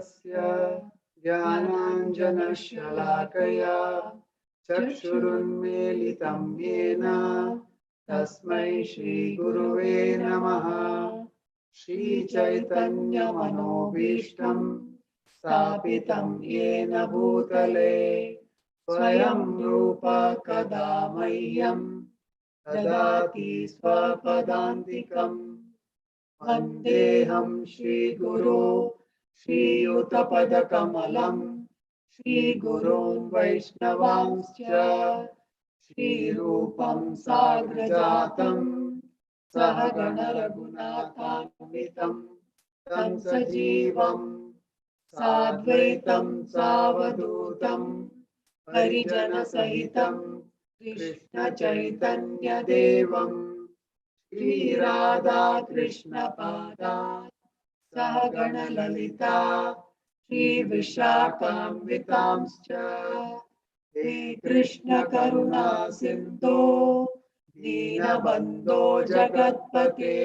तिमिरान्धस्य ज्ञानाञ्जनशलाकया चक्षुरुन्मीलितं येन तस्मै श्रीगुरुवे नमः। श्रीचैतन्यमनोभीष्टं स्थापितं येन भूतले स्वयं रूप कदा मह्यं ददाति स्वपदान्तिकं। वन्देऽहं श्रीगुरो श्रीयुतपदकमलं श्रीगुरून् वैष्णवांश्च श्रीरूपं साग्रजातं सहगण रघुनाथान्वितं तं सजीवं साद्वैतं सावधूतं परिजनसहितं कृष्ण चैतन्यदेवं श्री राधा कृष्ण पादान् सहगण ललिता श्री विशाखान्वितांश्च। हे कृष्ण करुणा सिन्धो दीनबन्धो जगत्पते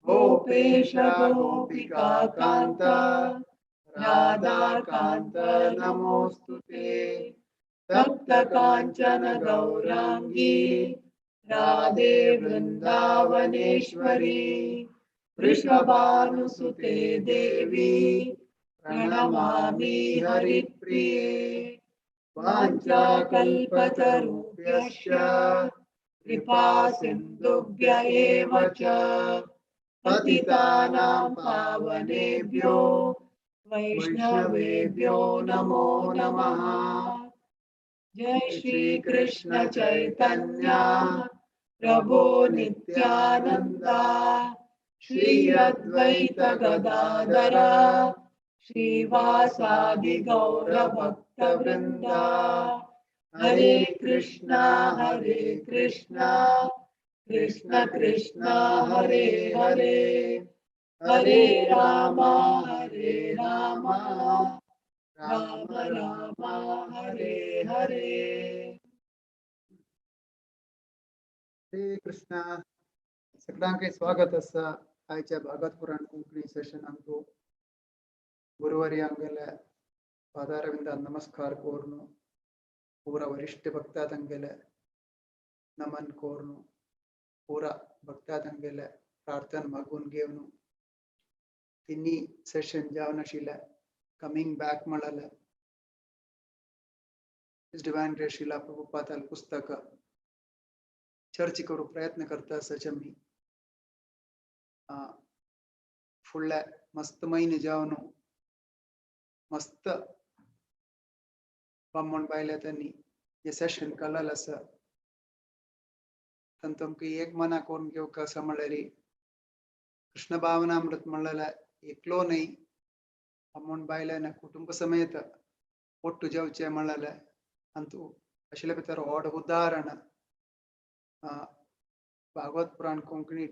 गोपेश गोपिका कान्त राधाकान्त नमोऽस्तु ते। तप्त काञ्चन गौराङ्गी राधे वृन्दावनेश्वरी वृषभानुसुते देवी प्रणमामि हरिप्रिये। वाञ्छाकल्पतरुभ्यश्च कृपा सिन्धुभ्य एव च पतितानां पावनेभ्यो वैष्णवेभ्यो नमो नमः। जय श्री कृष्ण चैतन्य प्रभु नित्यानंद श्री अद्वैत गदाधर श्रीवासादि गौर भक्त वृंद। हरे कृष्णा हरे कृष्णा कृष्ण कृष्ण हरे हरे हरे राम हरे राम राम राम हरे हरे। हरे कृष्णा। सगळ्यांक स्वागत आसा आयच्या भागवत पुराण कोंकणी सेशनांतु। गुरुवारी आमगेले पादारविंद नमस्कार कोर्नु, ಪೂರ ವರಿಷ್ಠ ಭಕ್ತಾದಂಗೆಲೆ ನಮನ್ ಕೋರ್ನು, ಪೂರ ಭಕ್ತಾದಂಗೆಲೆ ಪ್ರಾರ್ಥನೆ ಮಗುನ್ ಗೇವ್ನು. ತಿನ್ನಿ ಸೆಷನ್ ಜಾವನಶೀಲ ಕಮಿಂಗ್ ಬ್ಯಾಕ್ ಮಾಡಲ್ಲ his divine grace Srila Prabhupada ಪುಸ್ತಕ ಚರ್ಚೆ करू प्रयत्न करता आसा आमी. फुडले मस्त म्हयने जावन मस्त बामण बायले त्यांनी जे सेशन केलेलें आसा तांतूं आमकां एक मना करून घेवंक आसा म्हणल्यार कृष्ण भावनामृत म्हणलेलें एकलो न्हय बामण बायल्यान कुटुंब समेत ಒಟ್ಟು जेवचें म्हणलेलें अंतू आशिल्ले भितर व्हड उदाहरण भागवत पुराण कोंकणी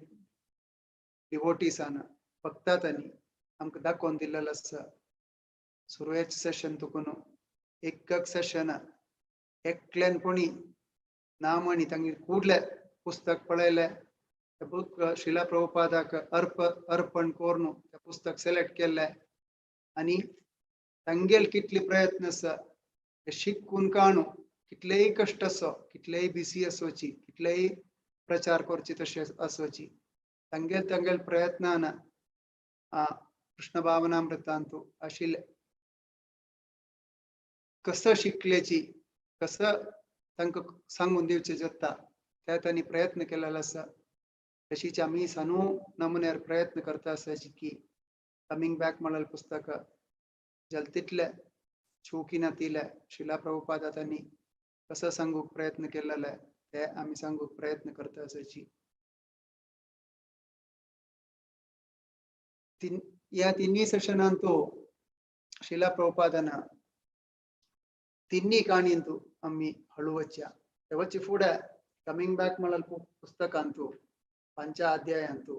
डिवोटीसान भक्तांनी आमकां दाखोवन दिल्लें आसा. सुरवेच सेशन तुकून एक एक सेशन एकल्यान कोणी ना म्हणी तांगेर कुडले पुस्तक पळयलें, ते बुक श्रीला प्रभुपादाक अर्पण करून तें पुस्तक सिलेक्ट केल्लें आनी तांगेल कितले प्रयत्न आसा ते शिकून काणू, कितलेय कश्ट आसो, कितलेय बिसी आसोची, कितलेय प्रचार करचे तशें आसोची, तांगेल तांगेल प्रयत्नान कृष्ण भावनामृतांतू आशिल्ले कसं शिकल्याची कसं तांकां सांगून दिवचें जाता ते तांणी प्रयत्न केलेलो आसा. तशीच आमी सानू नमुन्यार प्रयत्न करता आसा की कमिंग बॅक म्हणलेलें पुस्तक जाता तितलें चुकी नातिल्लें श्रीला प्रभुपादा तांणी कसं सांगूंक प्रयत्न केलेले ते आमी सांगूंक प्रयत्न करता आसाची. ह्या तिन्ही सेशनांतू श्रीला प्रभुपादान तिन्ही काणींतू आमी हळू वचया. वच्चे फुडें कमिंग बॅक म्हणलेलें पुस्तकांतू पंच अध्यायांतू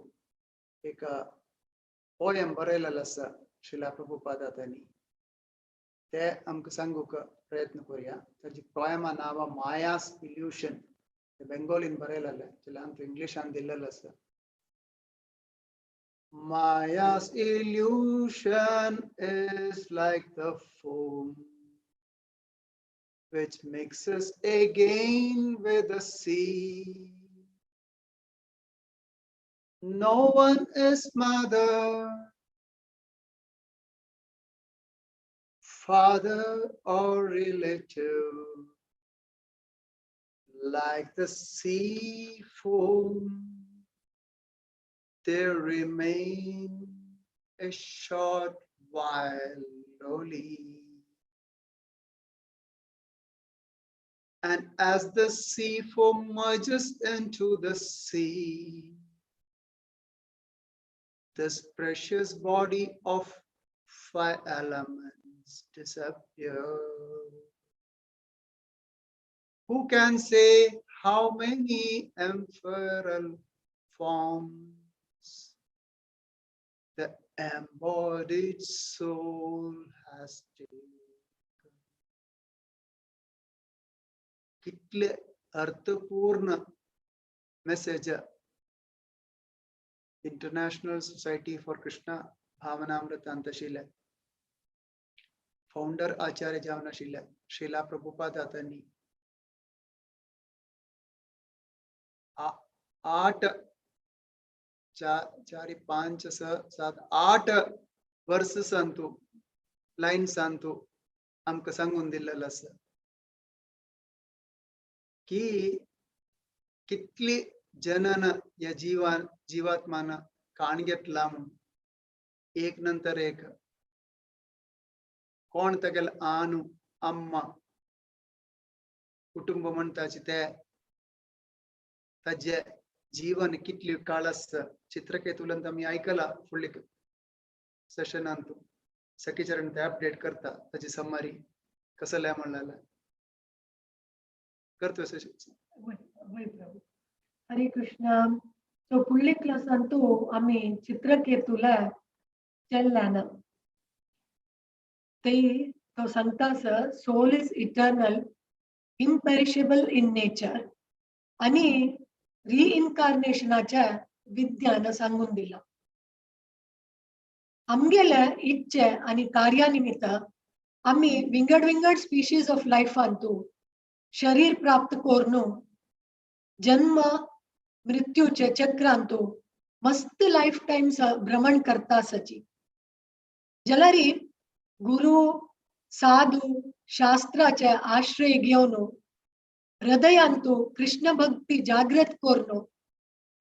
एक पोयम बरयलेलें आसा श्रीला प्रभुपादा तांणी, ते आमकां सांगूंक प्रयत्न करुया. ताजी पोयमा नांव मायास इल्युशन, बेंगोलीन बरयलेलें, जाल्यार आमकां इंग्लिशान दिल्लेलें आसा. Maya's illusion is like the foam which mixes again with the sea. No one is mother, father or relative like the sea foam. They remain a short while lowly. And as the sea foam merges into the sea, this precious body of five elements disappear. Who can say how many ephemeral forms the embodied soul has taken? कितले अर्थपूर्ण message International Society for Krishna Bhavanamrita अंतशिले founder आचार्य जावन आशिल्ले श्रीला प्रभुपाद तांणी 8 4 5 6 7 8 वर्स सांगतो line सांगतो आमकां सांगून दिल्लेलो आसा की कितली जनन या जीवात्मान काण घेतला म्हणून एक नंतर एक कोण तेगेले आनु अम्मा कुटुंब म्हणटाचे ते ताजे जीवन कितली काळ आसता. चित्रकेतुलन आमी आयकला फुडले सेशनांत सखीचरण ते अपडेट करता ताची समरी कसल्या म्हणलें करतो सेशन. वय प्रभु. हरे कृष्णा. सो फुडले क्लासांतू आमी चित्रकेतुला चेल्ल्यान ते तो सांगता sir soul is eternal imperishable in nature आणि रिइन्कार्नेशनाच्या विद्यान सांगून दिला. आमगेले इच्छे आणि कार्यानिमित्त आमी विंगड विंगड स्पीशीज ऑफ लायफांतू शरीर प्राप्त करून जन्म मृत्यूचे चक्रांतू मस्त लायफ टायम्स भ्रमण करता आसाची. जाल्यारी गुरु साधू शास्त्राचे आश्रय घेवन हृदयांतू कृष्ण भक्ती जागृत करून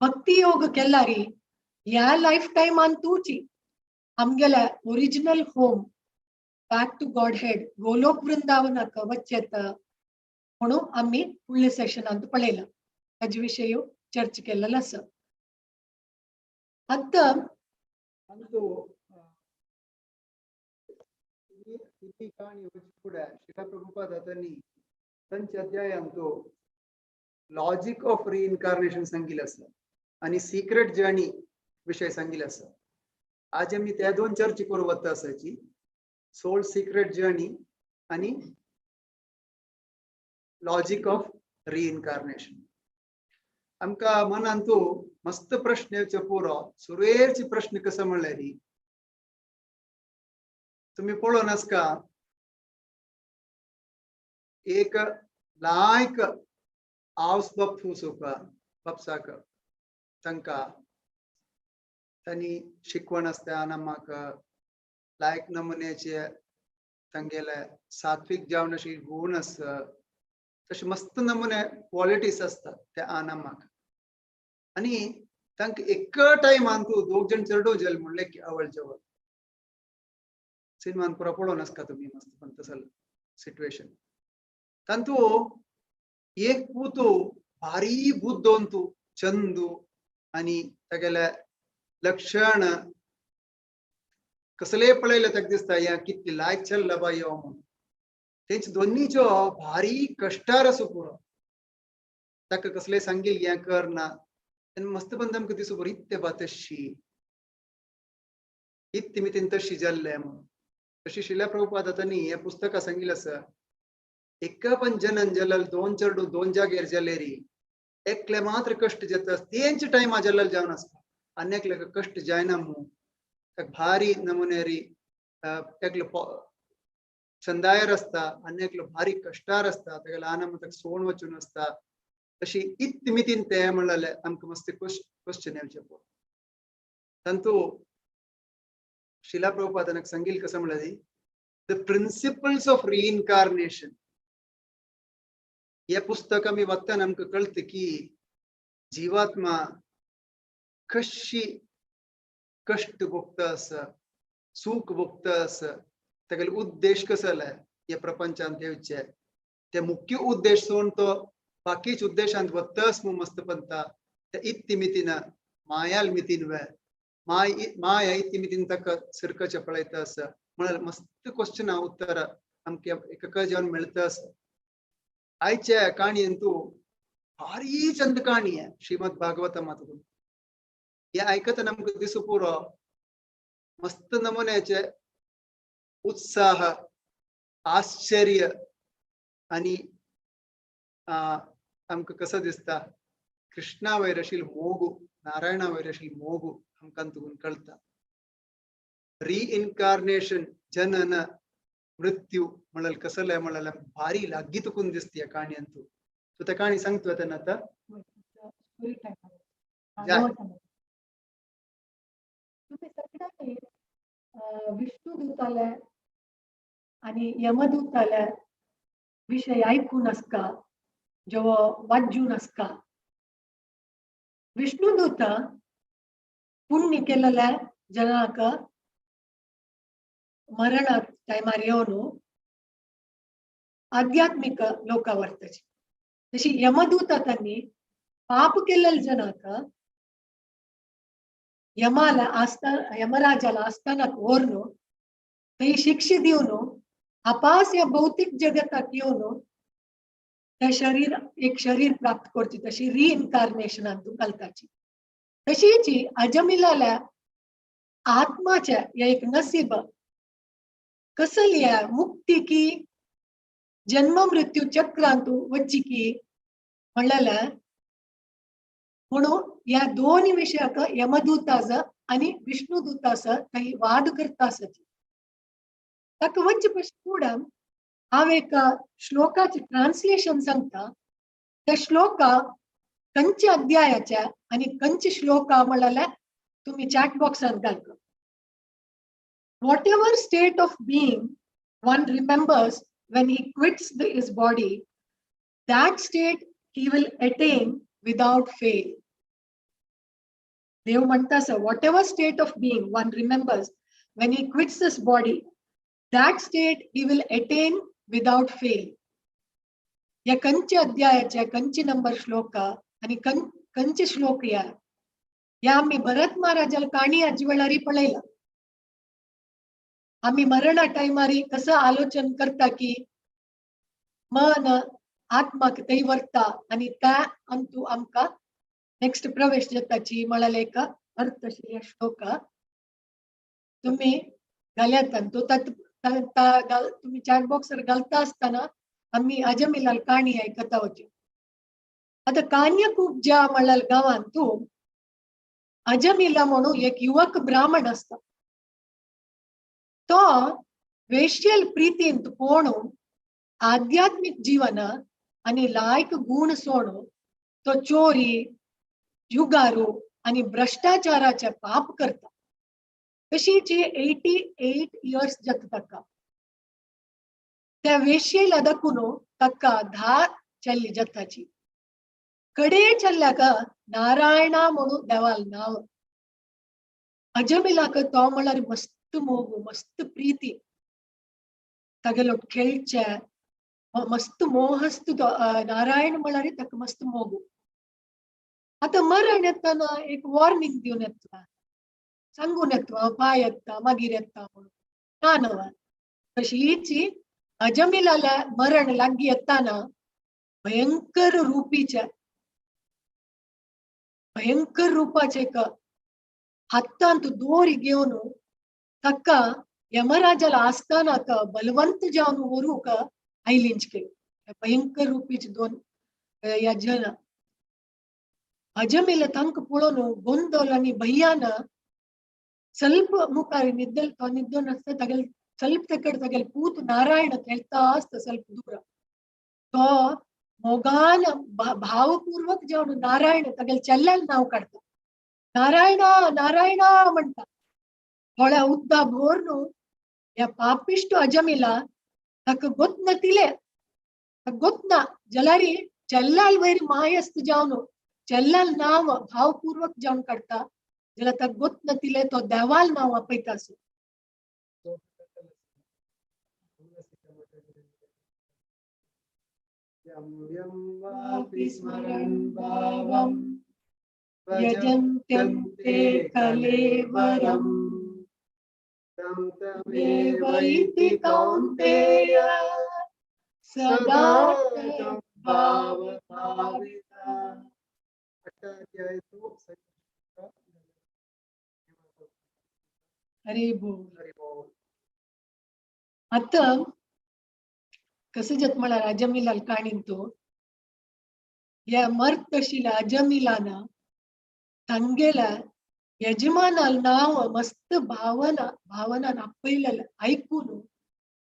भक्ती योग केल्यारी ह्या लायफ टायमांतूची आमगेल्या original home back to Godhead Golok वृंदावनाक वचेत म्हणून आमी फुडल्या सेशनांत पळयला ताजे विशय चर्चा केलेलो आसा. आतां श्रीला प्रभुपाद तांणी तांच्या अध्यायांत लॉजिक ऑफ रिइन्कार्नेशन सांगितलं आसा आणि सिक्रेट जर्नी विषय सांगितलं आसा. आज आमी त्या दोन चर्चा करू वता आसाची सोल सिक्रेट जर्नी आणि लॉजिक ऑफ रिइन्कार्नेशन. आमकां मनांतू मस्त प्रश्न येवचे पुरो. सुरवेरचे प्रश्न कसो म्हणल्यार तुमी पळोवन आसका एक लायक आवस बापूस सुका बापसाक तांकां तांणी शिकवण आसता आनी लायक नमुन्याचे तांगेले सात्वीक जावन अशी गुण आसता तशे मस्त नमुने क्वॉलिटीज आसतात त्या आनामाक आनी तांकां एक टायमान तूं दोग जण चेडो जेल म्हणलें की अवळ जवळ सिनेमान पुरा पळोवन आसता तुमी मस्त पण तसं सिट्युएशन. तांतू एक पूत भारी बुद्ध चंदू आनी तागेले लक्षण कसले पळयले ताका दिसता या कितली लायक चल्ला बाय यो म्हणून. तेंचे दोन्हीचो भारी कश्टार आसो पुरो. ताका कसले सांगील हें कर ना तेन्ना मस्त पण आमकां दिसू बरो इत्ते बा तशी इत्ते मितीन तशी जाल्ले म्हणून. तशी शिल्या प्रभुपाद तांणी हे पुस्तकां सांगिल्लें आसा एका पण जनन जाल्यार दोन चेडूं दोन जाग्यार जालेरी एकले मात्र कश्ट जाता तेंचे टायमा जाल्ले जावन आसता. आनी कश्ट जायना मू, ताका भारी नमुनेरी एकलो संदायर आसता आनी एकलो भारी कश्टार आसता, ताका ल्हान ताका सोण वचून आसता. तशी इत्मितीन ते म्हणलें आमकां मस्त क्वेश्चन येवचें पळय. तांतू शिला प्रभुपादान सांगील कसं म्हणलें, the principles of reincarnation हे पुस्तक आमी वाचतना आमकां कळटा की जीवात्मा कशी कश्ट भोगता आसा, सूख भोगता आसा, तागेलो उद्देश कसो जालाय हे प्रपंचांत येवचे, ते मुख्य उद्देश सोडून तो बाकीच उद्देशांत वत्तस मू मस्त पंता ते इत्तिमितीन मायाल मितीन वे माय माया इत्तिमितीन ताका सिरकचे पळयता आसा. म्हळ्यार मस्त क्वेश्चन उत्तर आमकां एका जेवण मेळता आसा. आयच्या काणयेन तूं भारी चंद काणी आहे श्रीमद भागवतमात. हे आयकतना आमकां दिसू पुरो मस्त नमुन्याचे उत्साह, आश्चर्य आनी आमकां कसो दिसता कृष्णा वयर आशिल्लो मोगू, नारायणा वयर आशिल्लो मोगू आमकां तुकून कळटा. रिइन्कार्नेशन, जनन, मृत्यू म्हणल्यार कसलें म्हणल्यार भारी लागीं तुकून दिसता ह्या काणयेन. तूं तूं त्या काणी सांगता तेन्ना आतां. तुम्ही सगळ्यांनी विष्णुदूताले आणि यमदूताले विषय ऐकून आसका, जेव्हा वाजून आसका. विष्णुदूत पुण्य केलेल्या जनाक मरणा टायमार येवन आध्यात्मिक लोका व्हरताची. तशी यमदूत त्यांनी पाप केलेल्या जनाक यमाला आस्था यमराजाला आस्थानाक व्हरून थंय शिक्षा दिवन आपास ह्या भौतीक जगताक येवन त्या शरीर एक शरीर प्राप्त करची, तशी रिइन्कार्नेशनान घालताची. तशीच अजमिलाल्या आत्माच्या ह्या एक नसीब कसली मुक्ती की जन्म मृत्यू चक्रांत वच्ची की म्हणलेल्या म्हणून या दोन विषयाक यमदूतास आणि विष्णुदूतास थंय वाद करता आसत. ताका वच्चे पयलीं फुडें हांव एक श्लोकाचें ट्रान्सलेशन सांगता. त्या श्लोका खंयच्या अध्यायाच्या आनी खंयचे श्लोका म्हणल्यार तुमी चॅट बॉक्सांत घालता. Whatever state of being one remembers when he quits his body, that state he will attain without fail. देव म्हणता sir, whatever state of being one remembers when he quits this body, that state he will attain without fail. या कंच अध्यायाच्या कंच number श्लोक आणि कंच श्लोक या या आम्ही भरत महाराजाला काणी आजी वेळारी पळयला. आम्ही मरणा टायमारी कसं आलोचन करता की मन आत्माक थंय व्हरता आनी त्या अंतू आमकां नेक्स्ट प्रवेश जाताची म्हळ्यार एक अर्थ आशिल्ले श्लोक तुम्ही घाल्यात. तो तुम्ही चॅट बॉक्सर घालता आसतना आम्ही अजमिलाल काणी आयकता वच्यो. आतां कान्यकुब्जा म्हळ्यार गांवांत तूं अजमिला म्हणून एक युवक ब्राह्मण आसता. तो वेश्यल प्रितीन पोणू आध्यात्मिक जीवन आणि लायक गुण सोडून तो चोरी, जुगारू आणि भ्रष्टाचाराचे पाप करता. तशीच 88 इयर्स जाता ताका. त्या वेश्येला दाखून ताका 10 चल्ली जाताची. कडे चल्ल्याक नारायणा म्हणून देवाल नाव. अजमिलाक तो म्हळ्यार मस्त मोगू, मस्त प्रीती, तागेलो खेळचे मस्त मोहस्त तो नारायण म्हळ्यार ताका मस्त मोगू. आतां मरण येतना एक वॉर्निंग दिवन येता, सांगून येता, पांय येता मागीर येता म्हणून ना नवा. तशीच अजमिलाल्या मरण लागीं येताना भयंकर रुपीच्या भयंकर रुपाचे एक हातांत दोरी घेवन ताका यमराजाला आस्थानाक बलवंत जावन व्हरूंक आयलींचके भयंकर रुपीचे दोन ह्या जन. अजमील तांकां पळोवन गोंदळ आनी भैयान ಸ್ವಲ್ಪ मुखार निद्दल तो निद्दोन आसता तागेले ಸ್ವಲ್ಪ तेकड तागेले पूत नारायण खेळता आसता ಸ್ವಲ್ಪ दूर. तो मोगान भावपूर्वक जावन नारायण तागेले चेल्ल्याल नांव काडटा, नारायणा नारायणा म्हणटा. थोड्या उद्दा भोर न्हू ह्या पापिश्ट अजमिला ताका गोत तिले गोत ना जाल्यार चेल्ल्याल वयर मायस्त जावन चेल्ल्याल नांव भावपूर्वक जावन काडटा जाल्यार ताका गोत तिले तो देवाल नांव आपयता आसो. स्मरन् यजन्त्यं ते कलेवरं तं तमेवैति कौन्तेय सदा भावभाविता. अष्टाध्यायी हरि बोल. हरि बोल. आतां कसं जाता म्हळ्यार अजमिलाल काणीन तो ह्या मर्त आशिल्ल्या अजमिलान तांगेल्या यजमानाल नांव मस्त भावना भावनान आपयलेलें आयकून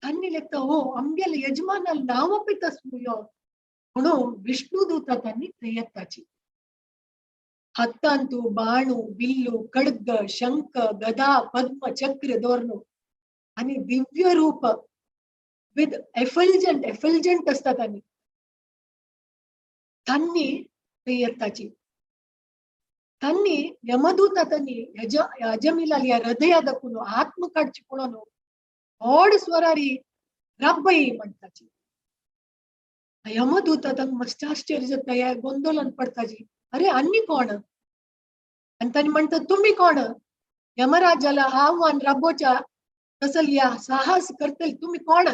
तांणी लेखता हो आमगेल्या यजमानाल नांव आपयता यो म्हणून विष्णुदूता तांणी थंय येताची. हातांतू बाणू बिल्लू खड्ग शंख गदा पद्म चक्र दवरून आनी दिव्य रूप विथ एफल्जंट एफल्जंट आसता तांणी तांणी थंय येताची. तांणी यमदूता तांणी अजमिलाल ह्या हृदया दाखून आत्म काडची पळोवन व्हड स्वरारी राब्बई म्हणटाची. यमदूता तांकां मस्त आश्चर्य जाता, ह्या गोंदोलान पडटाची, अरे आनी कोण? आनी तांणी म्हणटा तुमी कोण? यमराजाला आव्हान राबोवच्या तसल ह्या साहस करतले तुमी कोण?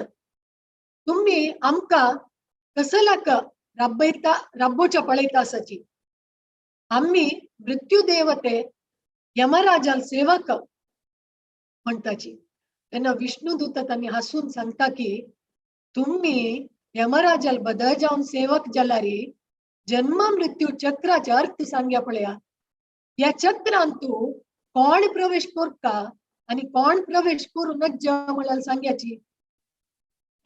तुमी आमकां कसलाक राबयता राबोवच्या पळयता आसाची? आमी मृत्यू देवते यमराजाल सेवक म्हणटाची. तेन्ना विष्णुदूत तांणी हासून सांगता की तुमी यमराजाल बदल जावन सेवक जाल्यार जन्म मृत्यू चक्राचे अर्थ सांगया पळया. ह्या चक्रांत तूं कोण प्रवेश करता आनी कोण प्रवेश करूं नज्ज म्हळ्यार सांग्याची.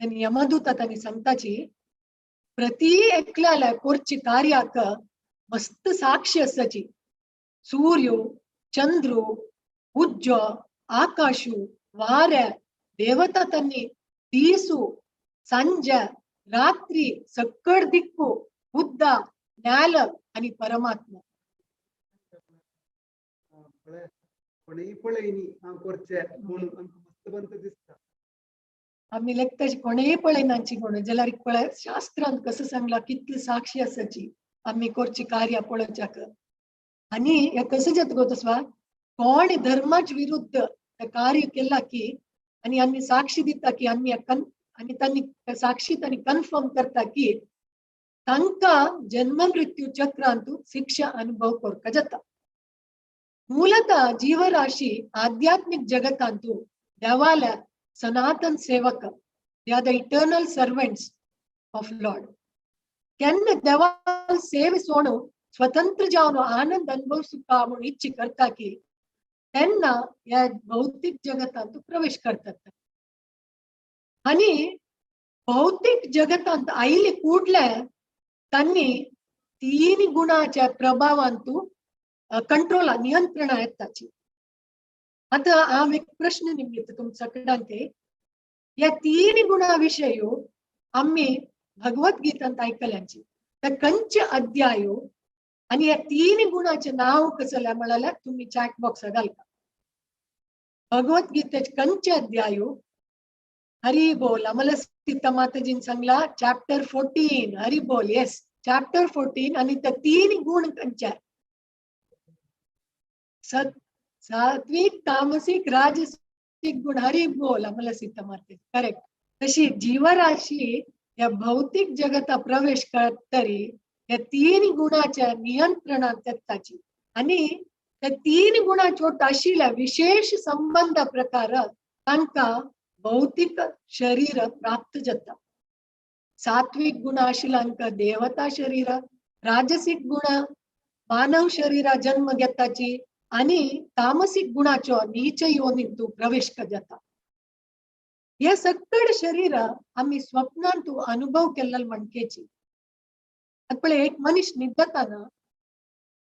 आनी यमदूता तांणी सांगताची प्रति एकल्याल्या करची कार्याक मस्त साक्षी आसाची. सूर्य चंद्र उज्जो आकाशु वारे देवता तांणी दीसु सांजे रात्री सक्कड दिक्कू बुद्धा ज्ञान आनी परमात्मा. कोणूय पळयनी हांव करचें म्हणून आमकां मस्त बंद दिसता. आमी लेखताची कोणेय पळयनाची म्हणून जाल्यार पळय शास्त्रांत कसं सांगला कितली साक्षी आसाची आमी करची कार्या पळोवच्याक. आनी हें कसं जाता गो तसवा कोण धर्माच विरुद्ध कार्य केला की आनी आमी साक्षी दिता की आमी आनी तांणी साक्षी तांणी कन्फर्म करता की तांकां जन्म मृत्यू चक्रांत शिक्षा अनुभव करका जाता. ಮೂಲತಃ ಜೀವರಾಶಿ ಆಧ್ಯಾತ್ಮಿಕ ಜಗತ್ತಂತೂ ದೇವಾಲ ಸನಾತನ್ ಸೇವಕ, they are the eternal servants of Lord. केन्ना देवाल सेवे सोणू स्वतंत्र जावन आनंद अनुभवसुका म्हणून इच्छा करता की तेन्ना ह्या भौतिक जगतांत प्रवेश करतात. आनी भौतिक जगतांत आयले कुडले तांणी तीन गुणाच्या प्रभावांतू कंट्रोल नियंत्रण येताची. आतां हांव एक प्रश्न निमित्त तुमच्या कडेन ते ह्या तीन गुणा विशय आमी भगवद्गीतांत आयकल्यांची त्या कंच अध्याय आनी ह्या तीन गुणाचें नांव कसलें म्हळ्यार तुमी चॅट बॉक्साक घालता. भगवद्गीतेचे कंच अध्याय हरी बोल. आम्हाला सीता माताजीन सांगला चॅप्टर 14 हरी बोल. येस चॅप्टर 14 आनी त्या तीन गुण कंचे सात्विक तामसिक राजसिक गुण. हरी बोल. आम्हाला सीता माते करेक्ट. तशी जीवराशी या भौतिक जगता प्रवेश करतरी या तीन गुणाच्या नियंत्रणात येताची आनी त्या तीन गुणाच्यो आशिल्ल्या विशेष संबंध प्रकार तांकां भौतिक शरीर प्राप्त जाता. सात्विक गुण आशिल्ल्यांका देवता शरीर, राजसिक गुण मानव शरीरा जन्म घेताची आनी तामसिक गुणाचो नीच योनींतु प्रवेश जाता. हे सक्कड शरीर आमी स्वप्नांतु अनुभव केल्लल म्हणकेची. पळय एक मनीस निद्दताना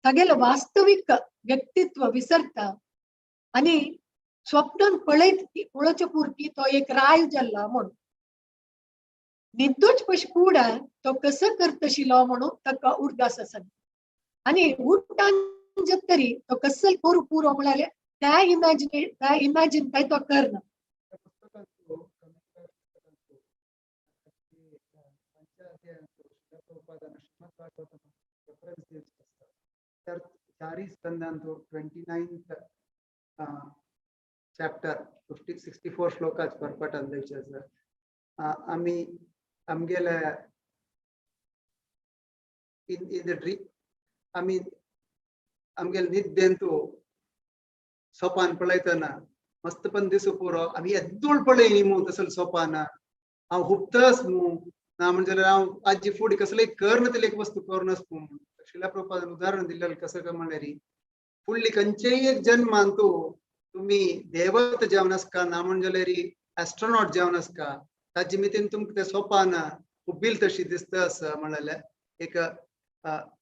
तागेलो वास्तविक व्यक्तित्व विसरता आनी स्वप्नान पळयत पळोवचे पुरती तो एक राय जाल्ला म्हूण निद्दोच पशी कुडा तो कसो करतशिलो म्हणून ताका उडगास आसना आनी उठान जर तरी तो कसल करू पुरो म्हळ्यार त्या इमॅजिने त्या इमॅजिन काय तो करना. चारी स्कंदांतो 29th chapter 64 श्लोकाच परपटान दिवचे आसा. आमी आमगेल्या इन इन the dream आमी आमगेले निद्देंतु सोपान पळयतना मस्त पण दिसू पुरो आमी येद्दोळ पळय मू तसल सोपान हांव हुपतस मू ना म्हणजे हांव आजी फुडें कसलेय कर्ण तिले एक वस्तू करून मू. शिला प्रभुपादान उदाहरण दिलेलें कसं काय म्हणल्यार फुडली खंयचेय एक जन्मांतु तुम्ही देवत जावन आसका ना म्हण जाल्यार एस्ट्रोनॉट जावन आसका ताजे मितीन तुमकां ते सोपान हुबील तशी दिसता आसा म्हणल्यार एक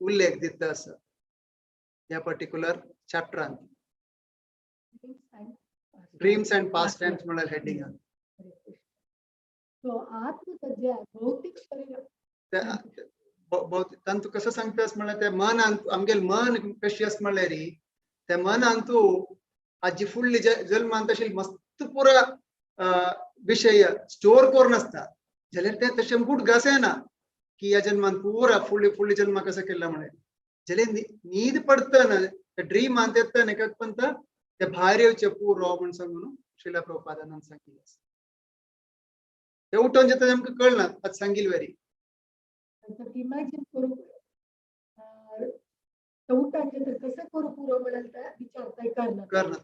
उल्लेख दिता आसा ह्या पर्टिक्युलर चॅप्टरान. ड्रीम्स अँड पास्ट टायम्स म्हणल्यार हेडिंग. सो आत्म ताज्या भौतीक शरीर तांतू कसं सांगतास म्हणल्यार ते मन आमगेले मन कशी आसा म्हणल्यार त्या मनांतू आजी फुडली जल्मान तशी मस्त पुरा विषय स्टोर करून आसता जाल्यार ते तशें आमकां उडगास येना की ह्या जन्मान पुरा फुडली फुडली जल्मा कसं केला म्हणल्यार जाल्यार न्हीद पडतना ड्रीमान येता न्ही पंत ते भायर येवचे पुरो म्हण सांगून शिला प्रभुपादान सांगिल्लें आसा. ते उठोवन जेता आमकां कळना आतां सांगील वरी इमॅजिन करू उठान तर कसं करू पुरो म्हळ्यार ते विचार काय करना करना.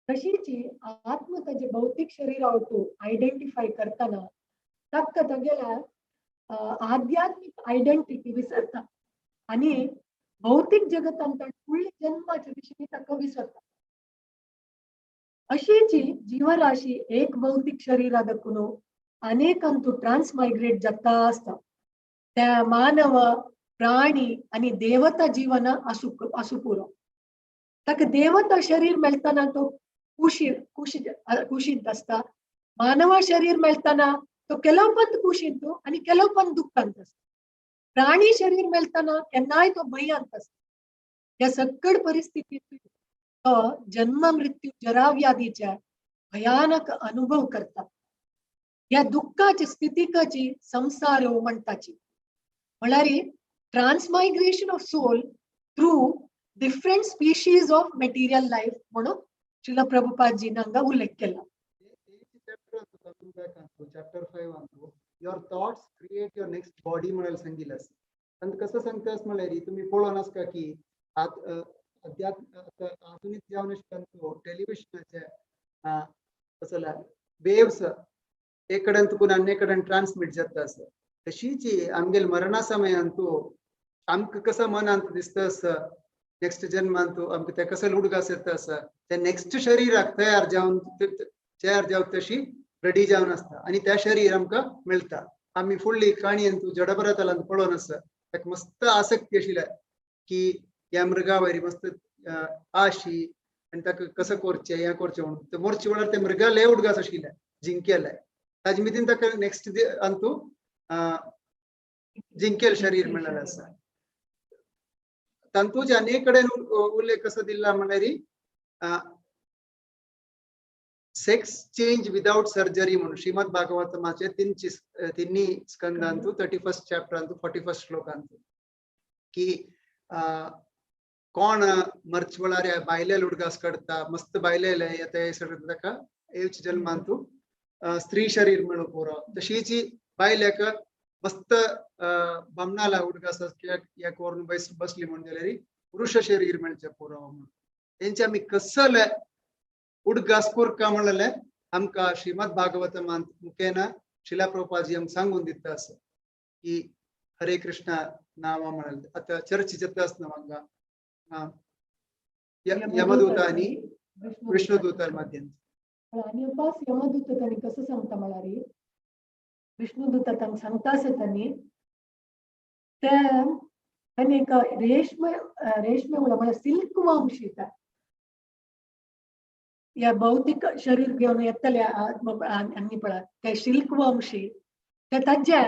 तशीची आत्म ताजे भौतीक शरीरावटू आयडेंटिफाय करताना ताका तागेल्या आध्यात्मिक आयडेंटिटी विसरता आनी भौतीक जगतान फुडल्या जन्माच्या विशीं ताका विसरता. अशीची जीवराशी एक भौतीक शरीरा दखून अनेकांतू ट्रान्समायग्रेट जाता आसता. त्या मानव प्राणी आनी देवता जीवन आसू आसू पुरो. ताका देवता शरीर मेळतना तो कुशी कुशी कुशींत आसता. मानवा शरीर मेळतना तो केलोवपंत कुशींत आनी केलोवपंत दुख्खांत आसता. प्राणी शरीर मेळतना केन्नाय तो भंयांत आसता. ह्या सक्कड परिस्थितींत तो जन्म मृत्यू जराव्याधीच्या भयानक अनुभव करता. ह्या दुख्खाची स्थितीकाची संसार म्हणटाची म्हळ्यार transmigration of soul through different species of material life म्हणून श्रील प्रभुपादजीन हांगा उल्लेख केला. Chapter 5 Antu your thoughts create your next body म्हळ्यार सांगिल्लें आसा. आनी कसं सांगता म्हळ्यार तुमी पळोवन आसता की अध्यात्म आधुनीक जावन आशिल्ल्यान टेलिविजनाचे कसले वेव्स एक कडेन तुकून आनी एक कडेन ट्रान्समीट जाता आसा. तशीच आमगेले मरणा समयांतू आमकां कसं मनांत दिसता आसा नेक्स्ट जन्मांतू आमकां ते कसं उडगास येता आसा ते नेक्स्ट शरीराक तयार जावन तयार जावन तशी रेडी जावन आसता आनी त्या शरीर आमकां मेळटा. आमी फुडली काणयेन जडभरतालान पळोवन आसा ताका मस्त आसक्ती आशिल्ल्या की ह्या मृगा वयर मस्त आशी आनी ताका कसं करचें हें करचें म्हणून ते मोरचे वेळार ते मृगाले उडगास आशिल्ले जिंकेले ताजे मितीन ताका नेक्स्ट अंतू जिंकेल शरीर मेळ्ळेलें आसा. तातूंत अनेक कडेन उल्लेख कसो दिल्ला म्हणल्यार सेक्स चेंज विदाउट सर्जरी म्हणून श्रीमद भागवतमाचे तिन्ही स्कंदांतू 31st चॅप्टरांतू 41st श्लोकांतू की कोण मर्च वेळार बायले उडगास काडटा मस्त बायलेले येता सगळं ताका येवचे जल्मांतू स्त्री शरीर मेळू पुरो. तशीच बायलेक मस्त बामणाला उडगास ह्या करून बसली म्हणून जाल्यार पुरुष शरीर मेळचें पुरो म्हणून तेंचे आमी कसले उडगास कोरका म्हणलें आमकां श्रीमद भागवतमांत मुखेन शिला प्रभुपादजी आमकां सांगून दिता आसा की हरे कृष्णा नांव म्हणलें. आतां चर्ची जाता आसना हांगा हा. यमदूत आणि विष्णुदूत माध्यम. आणि अपास यमदूत त्यांनी कसं सांगता म्हळ्यार विष्णुदूत तांकां सांगता आसा त्यांनी ते त्यांनी एक रेशम रेशमे उडा म्हळ्यार सिल्क वंश येता या भौतिक शरीर घेवन येतले आनी पळय ते सिल्क वंशी ते ताज्या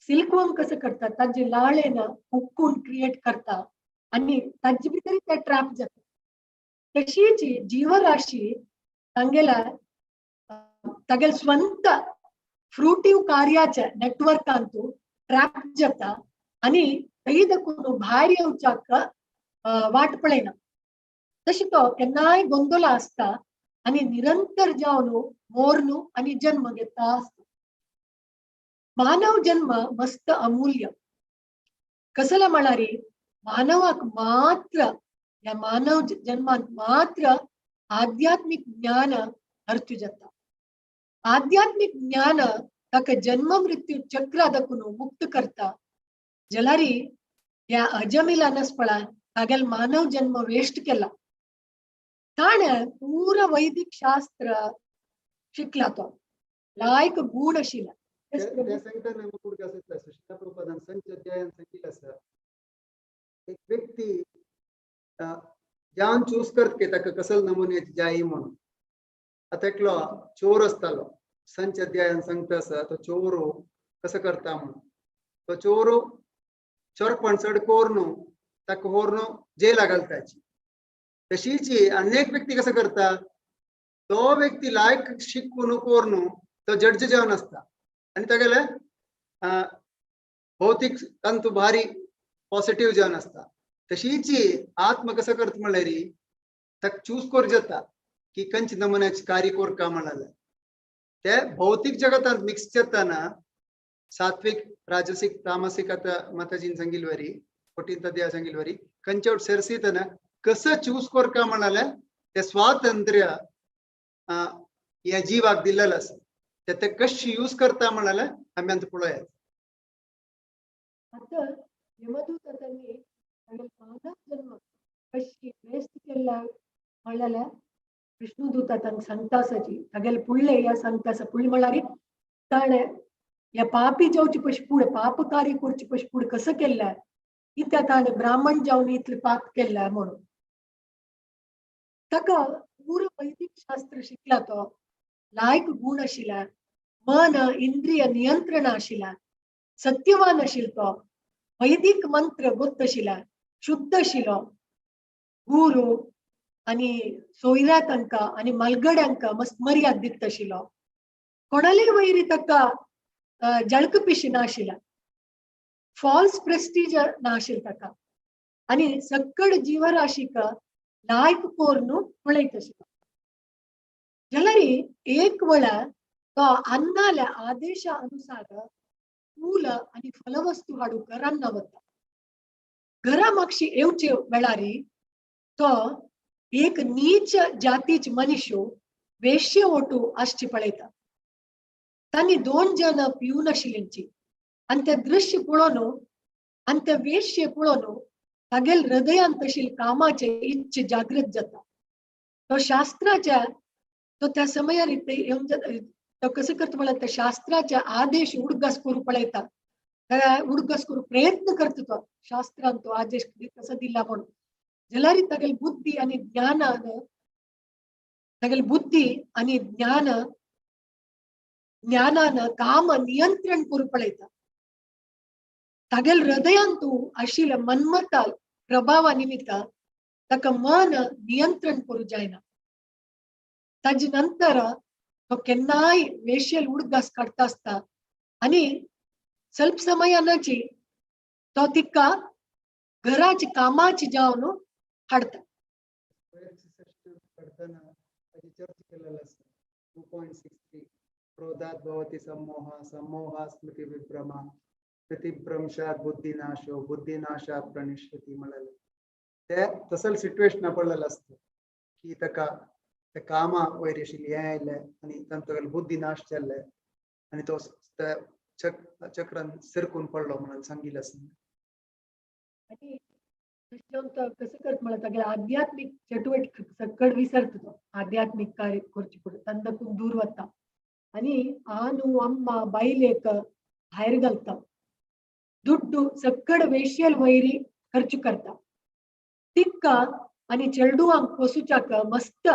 सिल्क कसं करतात ताजे लाळेन हुक्कून क्रिएट करता आणि ताजे भितर ते ट्रॅप जाता. तशीच जीवराशी तांगेला तागेल स्वंत फ्रुटीव कार्याच्या नेटवर्कांतू ट्रॅप जाता आणि थंय दाखून भायर येवच्याक वाट पळयना. तशी तो केन्नाय गोंदोला आसता आणि निरंतर जावन मोर्नु आणि जन्म घेता आसता. मानव जन्म मस्त अमूल्य कसला म्हळ्यार मानवाक मात्र या मानव जन्मांत मात्र आध्यात्मिक ज्ञान अर्थ जाता. आध्यात्मिक ज्ञान ताका जन्म मृत्यू चक्र दाखून मुक्त करता. जलारी या अजमिला नसपळा तागेल मानव जन्म वेस्ट केला. ताणें पूरा वैदिक शास्त्र शिकला तो लायक गुण आशिल्ला. ते सांगतना कुडका सुशिला प्रभुपादान संच अध्यायान सांगितलं आसा एक व्यक्ती जावन चूज करत की ताका कसल नमुन्याची जाई म्हणून. आतां एकलो चोर आसतालो संच अध्यायान सांगता आसा तो चोर कसो करता म्हणून. तो चोर चोरपण चड कोर न्हू ताका व्हरून जेला घालताची. तशीच अनेक व्यक्ती कसो करता तो व्यक्ती लायक शिकून कोर न्हू तो जड्ज जावन आसता आनी तागेले भौतीक तंतू भारी पॉझिटिव्ह जावन आसता. तशीच आत्मा कसो करता म्हणल्यार ताका चूज करूं जाता की खंयच्या नमुन्याचे कार्य कोरका म्हणाले ते भौतीक जगतांत मिक्स जाताना सात्विक राजसिक तामसिक आतां माताजीन सांगिल्ले वरी फोर्टीन्थ अध्याय सांगिल्ले वरी खंयच्या वट सेरसितना कसं चूज कोरका म्हणाले ते स्वातंत्र्य ह्या जिवाक दिल्लेलं आसा ते ते कशें यूज करता म्हणाले आमी आतां पळोवया. आतां यमदूत तांणी मानव जन्म कशी वेस्ट केला म्हळ्यार विष्णुदूत तांकां सांगता आसाची तागेले पुळ्ळे ह्या सांगता आसा. पुळ्ळे म्हळ्यार ताणें ह्या पापी जावचे पशी फुडें पाप कार्य करचे पशी फुडें कसं केल्लें कित्याक ताणें ब्राह्मण जावन इतलें पाप केल्लें म्हणून. ताका पूरा वैदिक शास्त्र शिकला तो लायक गुण आशिल्ला मन इंद्रिय नियंत्रण आशिल्ला सत्यवान आशिल्लो तो वैदिक मंत्र गोत्त आशिल्ला शुद्ध आशिल्लो गुरु आनी सोयऱ्या तांकां आनी मालगड्यांक मस्त मर्याद दित आशिल्लो. कोणाले वैरी ताका जळकपिशी नाशिल्ला फॉल्स प्रेस्टीज नाशिल्ल ताका आनी सक्कड जीवराशीक लायक कोर्नु पळयत आशिल्लो. जाल्यार एक वेळा तो अन्नाल्या आदेशा अनुसार फूल आनी फलवस्तू हाडूंक रान्ना वता. घरा मागशी येवचे वेळारी तो एक नीच जातीच मनीश वेश्य ओटू आसची पळयता. तांणी दोन जण पिवन आशिल्ल्यांची आनी ते दृश्य पळोवन आनी ते वेश्य पळोवन तागेल हृदयांत आशिल्ले कामाचे इच्छे जागृत जाता. तो शास्त्राच्या तो त्या समयार येवन तो कसं करता म्हळ्यार त्या शास्त्राच्या आदेश उडगास करूं पळयता. उडगास करूं प्रयत्न करता तो शास्त्रान तो आदेश कसो दिला म्हणून. जाल्यार तागेली बुद्धी आनी ज्ञानान तागेली बुद्धी आनी ज्ञान ज्ञानान काम नियंत्रण करूं पळयता. तागेल हृदयांतू आशिल्ल्या मन्मता प्रभावा निमित्त ताका मन नियंत्रण करूं जायना. ताजे नंतर तो केन्नाय वेश्यल उडगास काडटा आसता आनी स्वल्प समयानाची तो तिका घराची कामाची जावन हाडटा. काडटना ताची चर्चा केलेली आसा 2.63 क्रोधात भवति सम्मोह सम्मोहा स्मृति विभ्रमा स्मृतिभ्रंशात बुद्धिनाशो बुद्धिनाशात प्रणश्यति म्हळ्यार ते तसल सिट्युएशन पडलेलं आसता की ताका ते कामा वयर आशिल्ली हें आयलें आनी तांचो बुद्धी नाश जाल्ले आनी तो त्या चक्रान सरकून पडलो म्हणून सांगिल्लें आसा. आनी तशें तो कसो करता म्हळ्यार तागेले आध्यात्मीक चटुवटिके सकड विसरता तो, आध्यात्मीक कार्य करचे पडटा तांकां दूर वता आनी आनु अम्मा बायलेक भायर घालता, दुड्डू सकड वेशियल वैरी खर्च करता, तिक्का आनी चेडवांक पोसुच्याक मस्त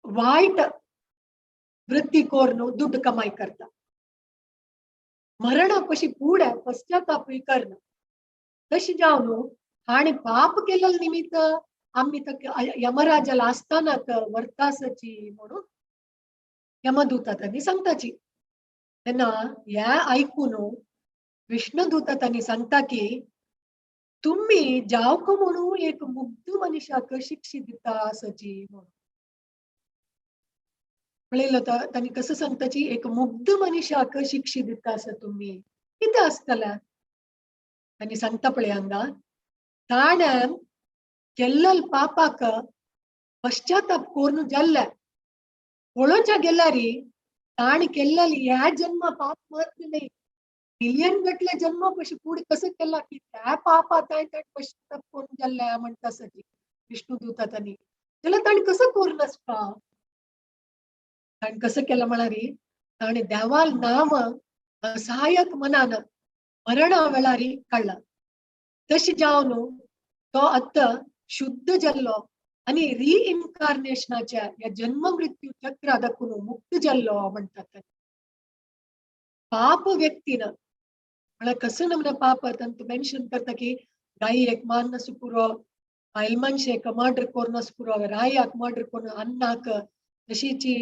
वायट वृत्ती कोरून दुड्ड कमाय करता. मरणा पशी पुढे पश्चाताप करना. तशें जावन हाणें पाप केल्ले निमित्त आमी ताका यमराजाला आस्थानाक व्हरतासची म्हणून यमदूता तांणी सांगताची. तेन्ना हें आयकून विष्णुदूता तांणी सांगता की तुम्ही जावक म्हणून एक मुग्ध मनुष्याक शिक्षा दिता आसची म्हणून. पळयलो तांणी कसं सांगताची, एक मुग्ध मनुष्याक शिक्षा दिता आसा तुम्ही कितें आसतलें. तांणी सांगता पळय हांगा, ताणें केल्लल पापाक पश्चाताप करून जाल्ले पळोवच्या गेल्यारी ताणें केल्लल ह्या जन्म पाप मात्र न्हय, मिलियन गटले जन्म पशी फुडें कसं केला की त्या पापा ताणें ताणें पश्चाताप करून जाल्ले म्हणटा सगी विष्णुदूता तांणी. जाल्यार ताणें कसं करून आसपा, ताणें कसं केलां म्हळ्यार ताणें देवाल नांव असहायक मनान मरणा वेळारी काडला. तशें जावन तो आतां शुद्ध जाल्लो आनी रिइन्कार्नेशनाच्या ह्या जन्म मृत्यू चक्रा दाखून मुक्त जाल्लो म्हणटात. पाप व्यक्तीन म्हळ्यार कसं नमूने पाप तांतूं मेन्शन करता की गाई एक मारनासो पुरो, बायल मनशेक मर्डर करनासो पुरो, रायाक मर्डर करून अन्नाक, तशीची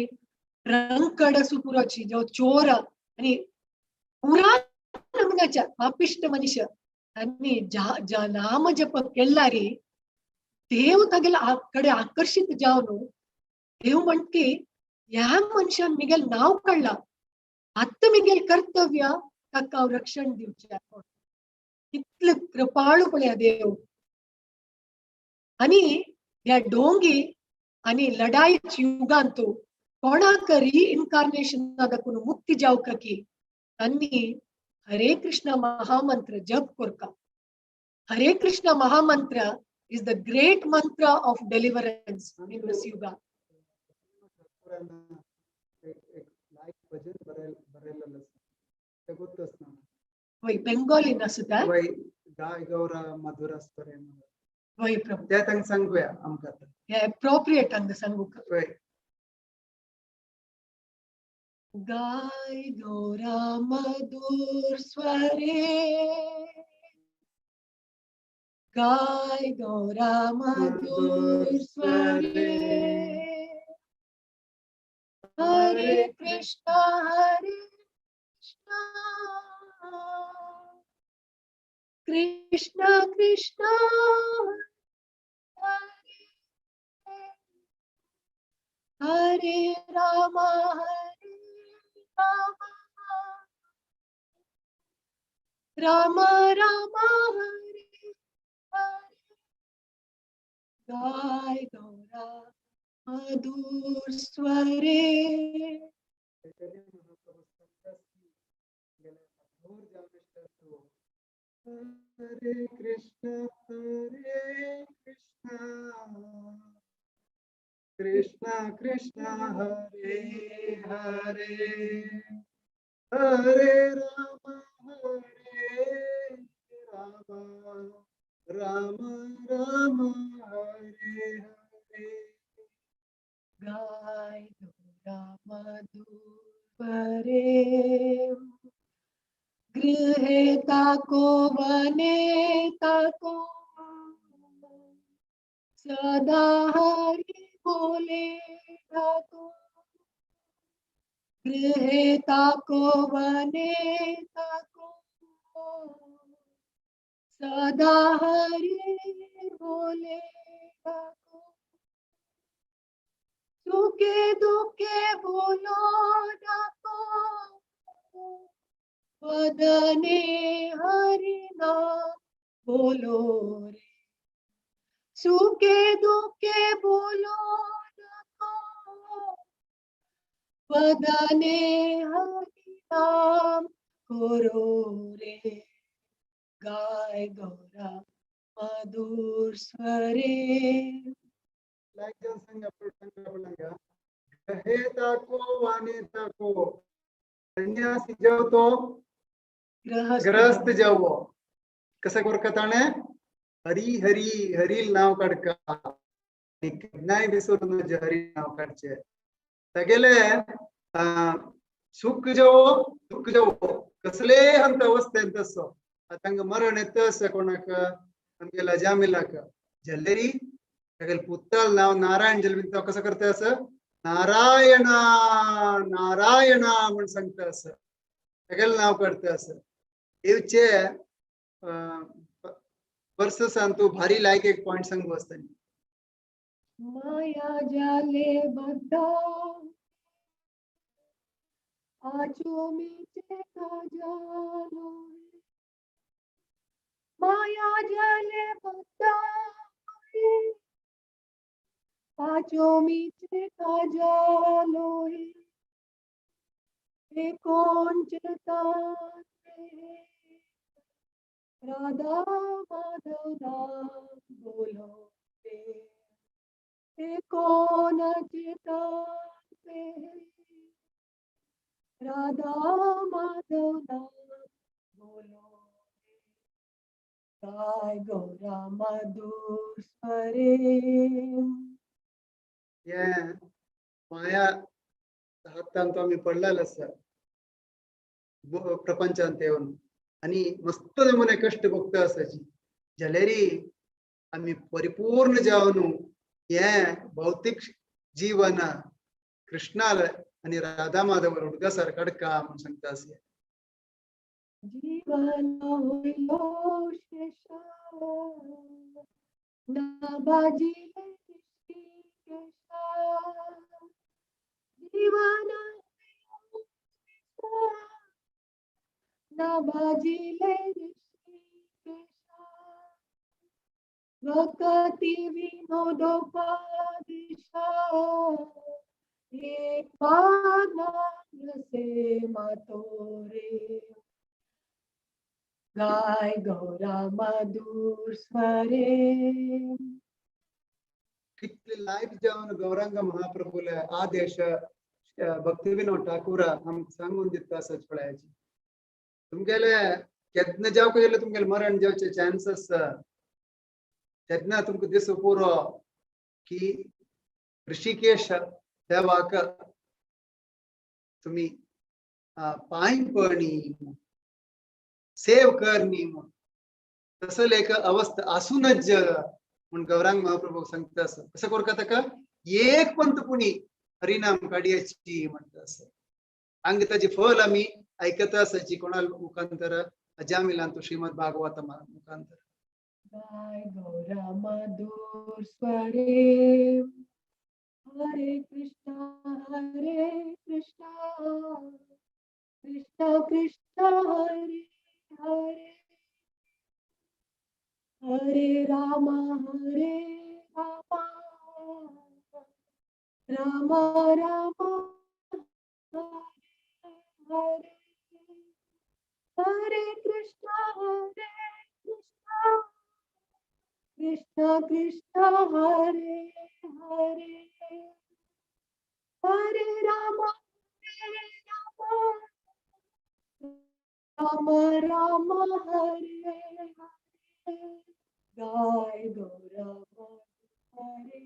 रंकड आसूं पुरोची जो चोर आनी पुरा नमुन्याच्या पापिश्ट मनुष्य आनी नाम जप केल्लारी देव तागेले कडेन आकर्शीत जावन देव म्हणटा की ह्या मनशान मिगेल नांव काडलां, आतां मिगेल कर्तव्य ताका हांव रक्षण दिवचें. कितले कृपाळू पळया देव. आनी ह्या डोंगी आनी लढाईच युगांत कोणाक रिइन्कार्नेशना दाखून मुक्ती जावका की तांणी हरे कृष्ण महामंत्र जप करका. Hare Krishna mahamantra is the great mantra of deliverance in this yuga. वय बेंगोलीन आसता, गाय गौरा मधुर स्वरे वय प्रभु ते तांकां सांगुया आमकां हे एप्रोप्रिएट हांगा सांगूक. वय गाय गौरा मधुर स्वरे, गाय गौरा मधुर स्वरे, हरे कृष्ण हरे कृष्ण कृष्ण कृष्ण हरे हरे राम हरे राम राम राम हरे हरे. गाय गौरा मधुर स्वरे. हरे कृष्ण हरे कृष्ण कृष्ण कृष्ण हरे हरे, हरे राम हरे राम राम राम हरे हरे. गाय गौरा मधुर स्वरे, गृहे ताको वने ताको, सदा हरि बोले डाको. गृहे ताको वने ताको, सदा हरि बोले डाको. सुखे दुखे बोलो डाको, वदने हरि नाम बोलो रे. सुखे दुखे बोलो डाको, वदने हरि नाम करो रे. गाय गौरा मधुर स्वरे। लाइक जन संग अपना कहे ताको वाने ताको संन्यासी जेवतो ग्रहस्थ जेवो कसं कोरका ताणे हरी हरी हरी नाव काडका केन्नाय विसरून हरी नाव काडचे तागेले सुख जेवो दुःख जेवो कसले हंत अवस्थेंत तसो तांकां मरण येता आसा कोणाक आमगेल्या जामिलाक जल्लेरी तागेले पुताल नाव नारायण जल्मी तो कसो करता आसा नारायणा नारायणा म्हण सांगता आसा तागेलें नाव काडता आसा। येवचे वर्ससान तूं भारी लायक एक पॉइंट सांगू आसतानी। माया जाले बद्दा आजो मीचे काजालो माया जाले बद्दा आजो मीचे काजालो हे कोण चिरताते राधा माधव नाम बोलो रे कोण चिरताते राधा माधव नाम बोलो गाय गौरा मधुर स्वरे। हे माया हातांत आमी पडलेलो आसा प्रपंचांत येवन आनी मस्त नमुने कश्ट भोगता आसाची जाल्यारी आमी परिपूर्ण जावन हे भौतीक जीवन कृष्णाल आनी राधा माधव उडगासार काडका म्हूण सांगता आसा। जीवन होइलो शेषा ना बाजिले ऋषिकेशा जीवन ना बाजिले ऋषिकेशा वकति विनोदोपदिशा एक से मातोरे गाय गौरा मधुर स्वरे। कितले लायक जावन गौरांग महाप्रभुले आदेश भक्ती विनोद ठाकूर आमकां सांगून दिता आसा पळयाची तुमगेले केन्ना जावंक गेले तुमगेले मरण जावचे चान्सीस तेन्ना तुमकां दिसूं पुरो की ऋषिकेश देवाक तुम्ही पांय पडणी सेव करणी म्हूण तसले एक अवस्था आसूनच म्हूण गौरांग महाप्रभू सांगता आसा। कसं कोरका ताका एक पंत पुणी हरिनाम काडयाची म्हणटा आसा। हांगा ताजी फल आमी ऐकता आसाची कोणा मुखांतर अजामिलांतु श्रीमद भागवत मुखांतर। गाय गौरा मधुर स्वरे हरे कृष्णा कृष्णा कृष्णा हरे हरे हरे राम राम राम हरे हरे कृष्णा कृष्णा कृष्णा हरे हरे हरे राम राम राम हरे हरे गाय गौरा हरे।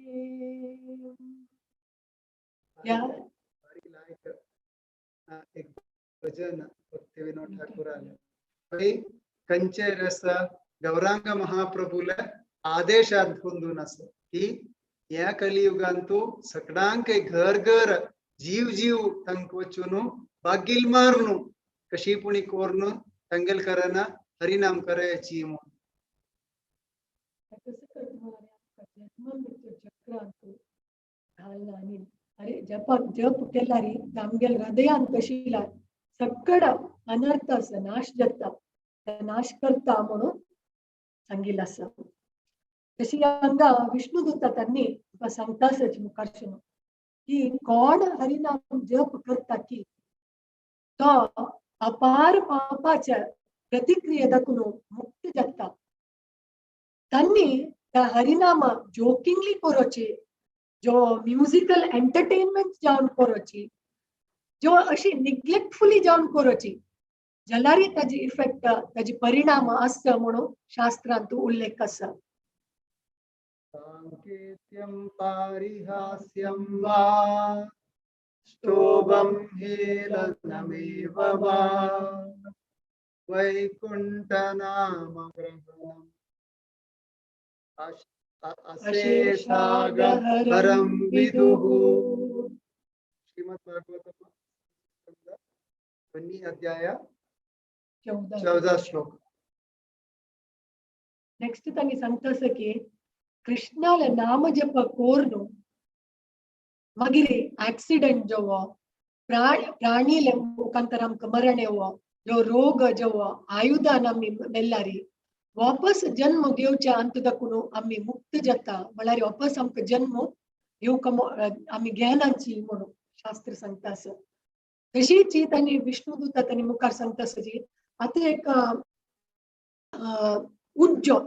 एक भजन भक्ती विनोद ठाकूराले कंचे रस गौरांग महाप्रभुले आदेशांत होंदून आसा की ह्या कलियुगांतु सगळ्यांक घर घर जीव जीव तांकां वचून बागील मारनु कशी पुणी कोरनु तांगेल करना हरिनाम करायची म्हूण। अरे जपाक जप केला रे आमगेल हृदयान कशीला सकड अनर्थ आसा नाश जाता नाश करता म्हणून सांगिल्लें आसा। तशी हांगा विष्णुदूता त्यांनी तुका सांगता आसाची मुखारसून की कोण हरिनाम जप करता की तो अपार पापाच्या प्रतिक्रिये दाखून मुक्त जाता. तांणी त्या हरिनाम जोकिंगली करोची, जो म्युजिकल एंटरटेनमेंट जावन करोची, जो अशी निग्लेक्टफुली जावन करोची जाल्यार ताजी इफेक्ट ताजी परिणाम आसता म्हणून शास्त्रांत उल्लेख आसा. सांकेत्यं पारिहास्यं वा स्तोभं हेलनमेव वा वैकुण्ठनामग्रहणम् अशेषागहरं विदुः. श्रीमद् भागवत अध्याय 14 श्लोक. नेक्स्ट तांणी सांगता आसा की कृष्णाले नाम जप कोर्नु मागीर ऍक्सिडेंट जावो, प्राणीले मुखांतर आमकां मरण येवो, जो रोग जावो, आयुधान आमी मेल्लारी वापस जन्म घेवच्या अंत दाखून आमी मुक्त जाता, म्हळ्यार वापस आमकां जन्म घेवंक आमी घेनाची म्हणून शास्त्र सांगता आसा. तशीच तांणी विष्णुदूता तांणी मुखार सांगता आसा जी आतां एक उज्जो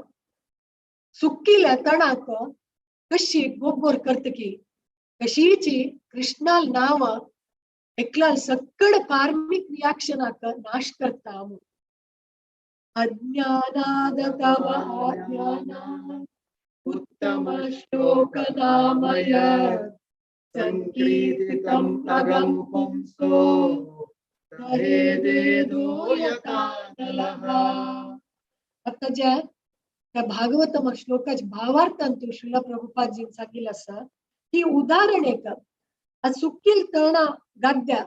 सुकिल्या तणाक कशी गोबोर करतकी तशीच कृष्णाल नांव एकला सक्कड कार्मिक रियाक्षनाक नाश करता. अज्ञानाद तव अज्ञानात् उत्तम श्लोक नामय संकीर्तितं अगं पुंसो तरेदेदो यथानलः. आता ज्या त्या भागवतम श्लोकाच्या भावार्थांतु श्रील प्रभुपादजीन सांगितलं आसा की उदाहरण एक सुकील तणा गाद्या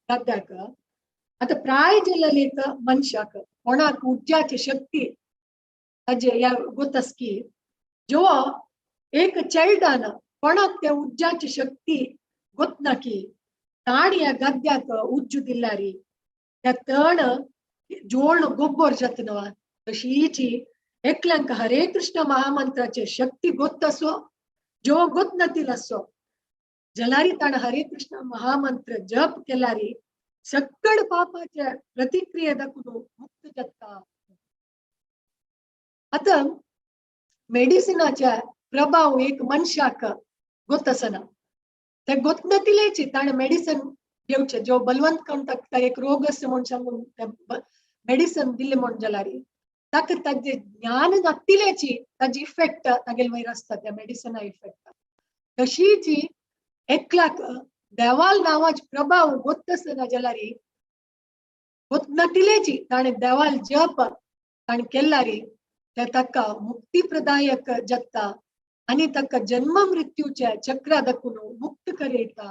गाद्याक आता प्राय जाल्ले एक मनशाक कोणाक उर्जाची शक्ती ताजे ह्या गोतस्की जो एक चेल्डान कोणाक त्या उर्जाची शक्ती गोतना की ताण ह्या गाद्याक उज्जू दिल्लारी त्या तण जोड गोब्बर जाता न्हय तशीची एकल्यांक हरे कृष्ण महामंत्राचे शक्ती गोत असो जो गोत नातील असो जाल्यार ताण हरे कृष्ण महामंत्र जप केल्यारी सक्कड पापाच्या प्रतिक्रिया दाखवून मुक्त जाता. आता मेडिसिनाच्या प्रभाव एक मनशाक गोत आसना, ते गोत नातिलेची ताणें मेडिसन घेवचें जो बलवंत करून ताका एक रोग आसा म्हूण सांगून मेडिसन दिलें म्हूण जाल्यार ताका ताजें ज्ञान नातिल्याची ताजी इफेक्ट तागेले वयर आसता त्या मेडिसना इफेक्ट. तशीच एकल्याक देवाल नांवाचो प्रभाव गोत आसना जाल्यार गोत नातिल्याची ताणें देवाल जप ताणें केल्यार ते ताका मुक्तीप्रदायक जाता आनी ताका जन्म मृत्यूच्या चक्रा दाखून मुक्त करयता.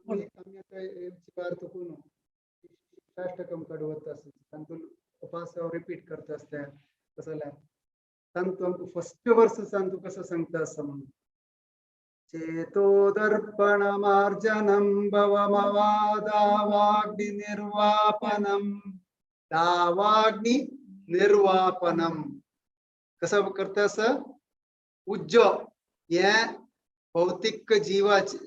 आमी आतां तुकून शिक्षाष्टकम कडवत आसा तातूंत उपास रिपीट करता आसता तसो जाल्यार तातूंत आमकां फर्स्ट वर्स तातूंत कसो सांगता आसा म्हणून चेतो दर्पण मार्जनम भवमवादावाग्नि निर्वापनम दावाग्नि निर्वापनम. कसं करता आसा उज्जो हे भौतिक जीवाचे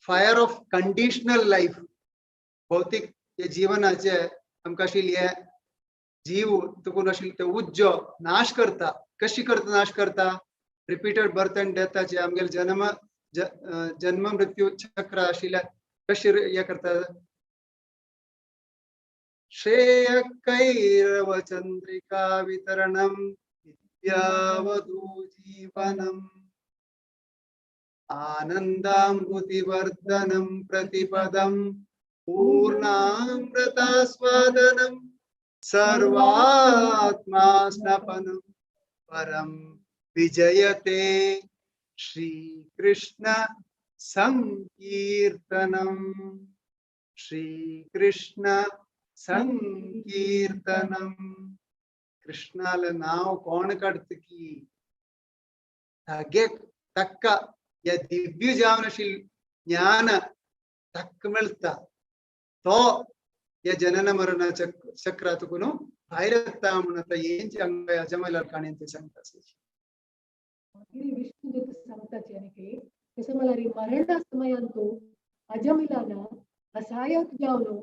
फायर ऑफ कंडिशनल लायफ भौतिक हे जीवनाचे आमकां आशिल्ले हे जीव तुकून आशिल्ले ते उज्जो नाश करता. कशी करता नाश करता? रिपीटेड बर्थ अँड डेथाचे आमगेले जन्म जन्म मृत्यू चक्र आशिल्ल्या कशी हे करता. श्रेय कैरव चंद्रिका वितरणम विद्यावधू जीवनम आनंदामृतिवर्धनं प्रतिपदं पूर्णामृतास्वादनं सर्वात्मास्नपनं परं विजयते श्रीकृष्ण संकीर्तनम. श्रीकृष्ण संकीर्तनम. कृष्णाला नाव कोण काडत की तागे तक्का या दिव्य जावनशील ज्ञान तक्क मेळता तो या जनन मरण चक्रातून भायर येता म्हणून आता हेंच हांगा अजमलाल काणयेन ते सांगता. मागीर विष्णुदूत सांगताची आनी की तशें म्हळ्यार मरणा समयांतू अजमिलान सहायक जावन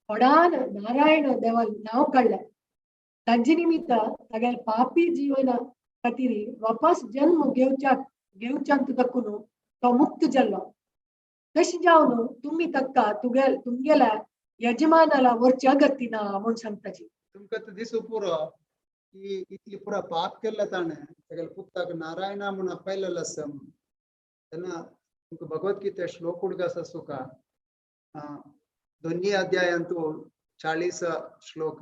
होडान नारायण देवाल नांव काडलें. ताजे निमित्त तागेले पापी जीवना खातीर वापस जन्म घेवच्यांत दाखून तो मुक्त जाल्लो. तशें जावन तुमी ताका तुमगेल्या यजमानाला व्हरच्या अगत्य ना म्हूण सांगताची. तुमकां आतां दिसूं पुरो की इतली पुरा पाप केल्लें ताणें, तागेल्या पुताक नारायणा म्हूण आपयलेलो आसा म्हूण. तेन्ना तुमकां भगवत गीता श्लोक उडगास आसा तुका दोन्ही अध्यायांतु 40 श्लोक.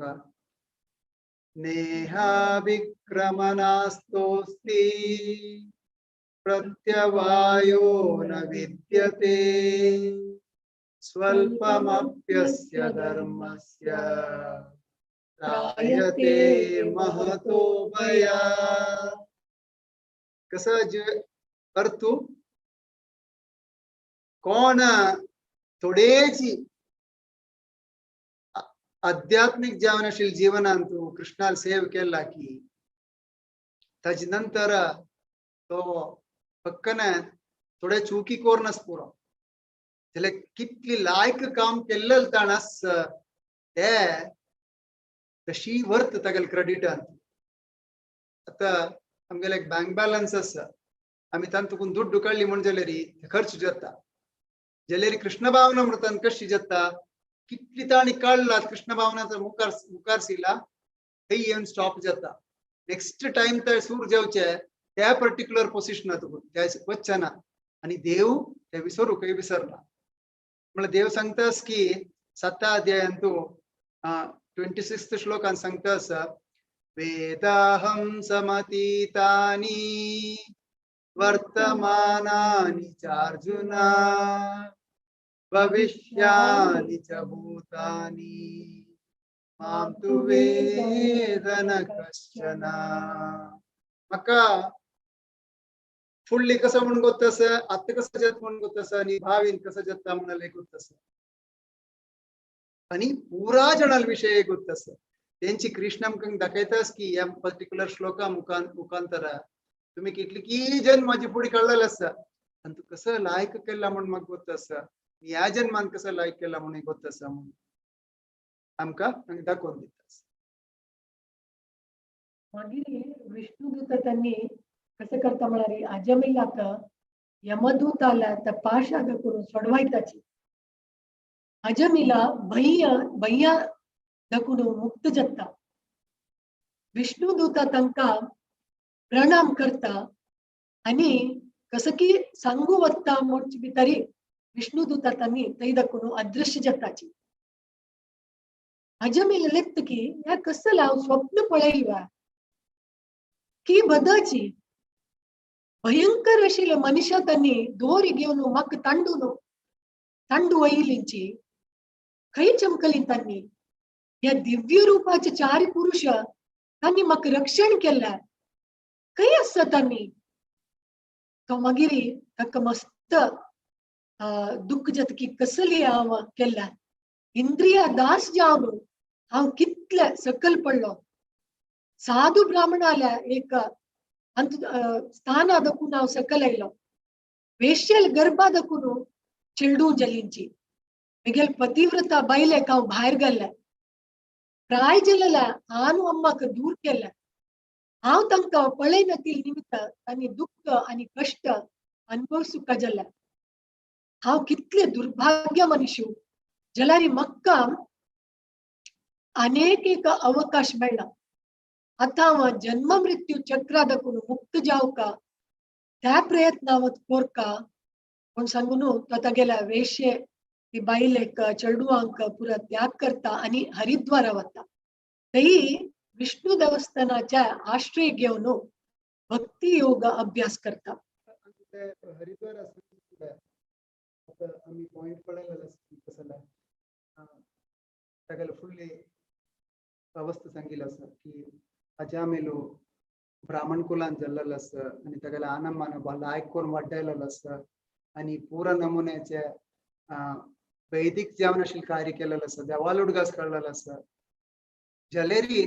नेहा विक्रमणास्तोस्ति प्रत्यवायो न विद्यते स्वल्पमप्यस्य धर्मस्य त्रायते महतो भयात्. कसं जे अर्थ कोण थोडेची आध्यात्मिक जीवनशील जीवनांतु कृष्णाल सेव केला की ताजे नंतर तो पक्कने थोडे चुकी कोरनस पुरो जाल्यार कितली लायक काम केल्लें ताण आस ते तशी वर्त तागेले क्रेडिटान. आतां आमगेले एक बँक बॅलन्स आसा, आमी तांतून दुड्डू काडली म्हण जाल्यार खर्च जाता. जाल्यार कृष्ण भावना मृतान कशी जाता, कितली ताणी काडला कृष्ण भावनाचो मुखार मुखार सिला थंय येवन स्टॉप जाता. नेक्स्ट टायम ते सूर जेवचे त्या पर्टिक्युलर पोजिशनात त्या वचना आनी देव ते विसरू खंय विसरना. म्हळ्यार देव सांगतास की 7 अध्यायांतु 26 श्लोकान सांगतास, वेदाहं समतीतानि वर्तमानानि चार्जुन भविष्यानि च भूतानि मां तु वेद न कश्चन. म्हाका फुडली कसं म्हूण गोत्तस, आतां कसं जाता म्हूण गोत्तस आनी भावीन कसं जाता म्हूण गोत्तस आनी पुरा जणाल विशय गोत्तस. तेंची कृष्ण आमकां दाखयतास की ह्या पर्टिक्युलर श्लोका मुखांतर तुम्ही कितली की जन्म माझी फुडें काडलेलो आसा आनी तूं कसं लायक केला म्हूण म्हाका गोत्तस, ह्या जन्मान कसं लायक केला म्हूण गोत्तस म्हूण आमकां दाखोवन दिता. मागीर विष्णुदूत त्यांनी कसं करता म्हळ्यार अजमिलाक यमदूताला त्या पाशाद करून सोडवायताची. अजमिला भैया भैया दकून मुक्त जाता. विष्णुदूता तांकां प्रणाम करता आनी कसं की सांगू वता म्हणचे भितरी विष्णुदूता तांणी थंय दाखोवन अदृश्य जाताची. अजमील लेखत की ह्या कसं हांव स्वप्न पळयला की बदची भयंकर आशिल्ले मनुष्य तांणी दोरी घेवन म्हाका तांडून तांडू वयलींची खंय चमकली तांणी ह्या दिव्य रूपाचे चार पुरुष तांणी म्हाका रक्षण केलें खंय आसा तांणी. तो मागीर ताका मस्त दुःख जाता की कसली हांव केल्या इंद्रिया दास जावन हांव कितले सकल पडलो. साधू ब्राह्मणाल्या एक अंत स्थाना दखून हांव सकल आयलो. वेश्यल गर्भा दखून चेडूं जलींची मिगेल पतिव्रता बायलेक हांव भायर गेल्लें. प्राय जालेल्या आनु अम्माक दूर केलें. हांव तांकां पळयनातील निमित्त तांणी दुःख आनी कश्ट अनुभवसुका जालें. हांव कितले दुर्भाग्य मनुष्य जाल्यार म्हाका अनेक एक अवकाश मेळ्ळा. आतां हांव जन्म मृत्यू चक्रा दाखून मुक्त जावका त्या प्रयत्नावत कोरका म्हूण सांगून तो तागेल्या वेश्ये ती बायलेक चेडवांक पुरा त्याग करता आनी हरिद्वारा वता. थंय विष्णू देवस्थानाच्या आश्रय घेवन भक्ती योग अभ्यास करता. हरिद्वार आसा आमी पॉयंट पळयलेलो कसला तागेले फुडली अवस्था सांगिल्ली आसा की अजामेलो ब्राह्मण कुलान जाल्लेलो आसा आनी तागेले आनमान लायक करून वाड्डायलेलो आसा आनी पुरा नमुन्याचे वैदिक जेवणाशील कार्य केलेलो आसा, देवाल उडगास काडलेलो आसा. जाल्यारी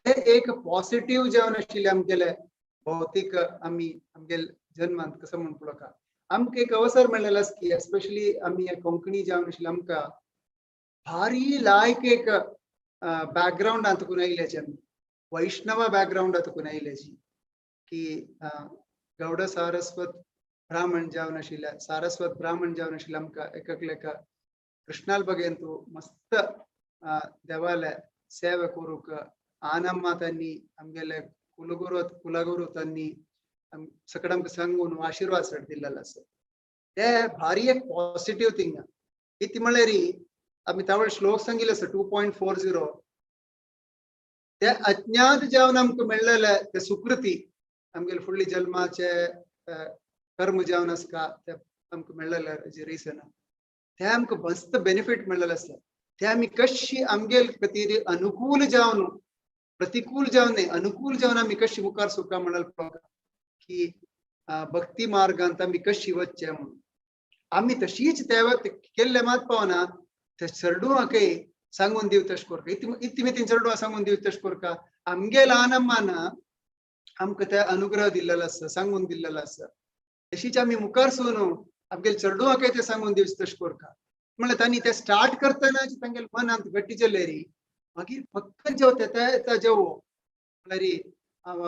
ते एक पॉझिटिव्ह जेवण आशिल्लें आमगेले भौतीक आमी आमगेले जन्मांत कसं म्हण पळोवका आमकां एक अवसर मेळ्ळेलो आसा की एस्पेशली आमी कोंकणी जावन आशिल्ले आमकां भारी लायक एक बॅकग्रावंडांत तुकून आयल्याची, आमी वैष्णव बॅकग्रावंडांत तुकून आयल्याची की गौड सारस्वत ब्राह्मण जावन आशिल्ल्या, सारस्वत ब्राह्मण जावन आशिल्ल्या आमकां एककलेका कृष्णाल बगेंतू मस्त देवाले सेवे करूंक आनम्मा तांणी आमगेले कुलगुरू कुलगुरू तांणी सगळं आमकां सांगून आशिर्वाद सट दिल्लेलो आसा. ते भारी एक पॉझिटिव्ह थिंग. इती म्हळ्यार आमी तावळ श्लोक सांगिल्ले आसा 2.40. ते अज्ञात जावन आमकां मेळ्ळेले ते सुकृती आमगेले फुडली जल्माचे कर्म जावन आसका ते आमकां मेळ्ळेले जे रिजन ते आमकां मस्त बेनिफीट मेळ्ळेले आसा. ते आमी कशी आमगेल खातीर अनुकूल जावन, प्रतिकूल जावन न्हय, अनुकूल जावन आमी कशी मुखार सुका म्हणल की भक्ती मार्गांत आमी कशी वचचे म्हणून आमी तशीच ते केल्ले मात पावना. ते चेडवांकय सांगून दिव तशें करका, इतली मेतीन चेडवां सांगून दिव तशें करका. आमगे ल्हान अम्मान आमकां ते अनुग्रह दिल्लेलो आसा, सांगून दिल्लेलो आसा. तशीच आमी मुखार सून आमगेले चेडवांकय ते सांगून दिवचे तशें करका. म्हणल्यार तांणी ते स्टार्ट करतना तांगेले मनांत गट्टी जालेरी मागीर फक्त जेवता ते जेवो म्हणल्यार हांव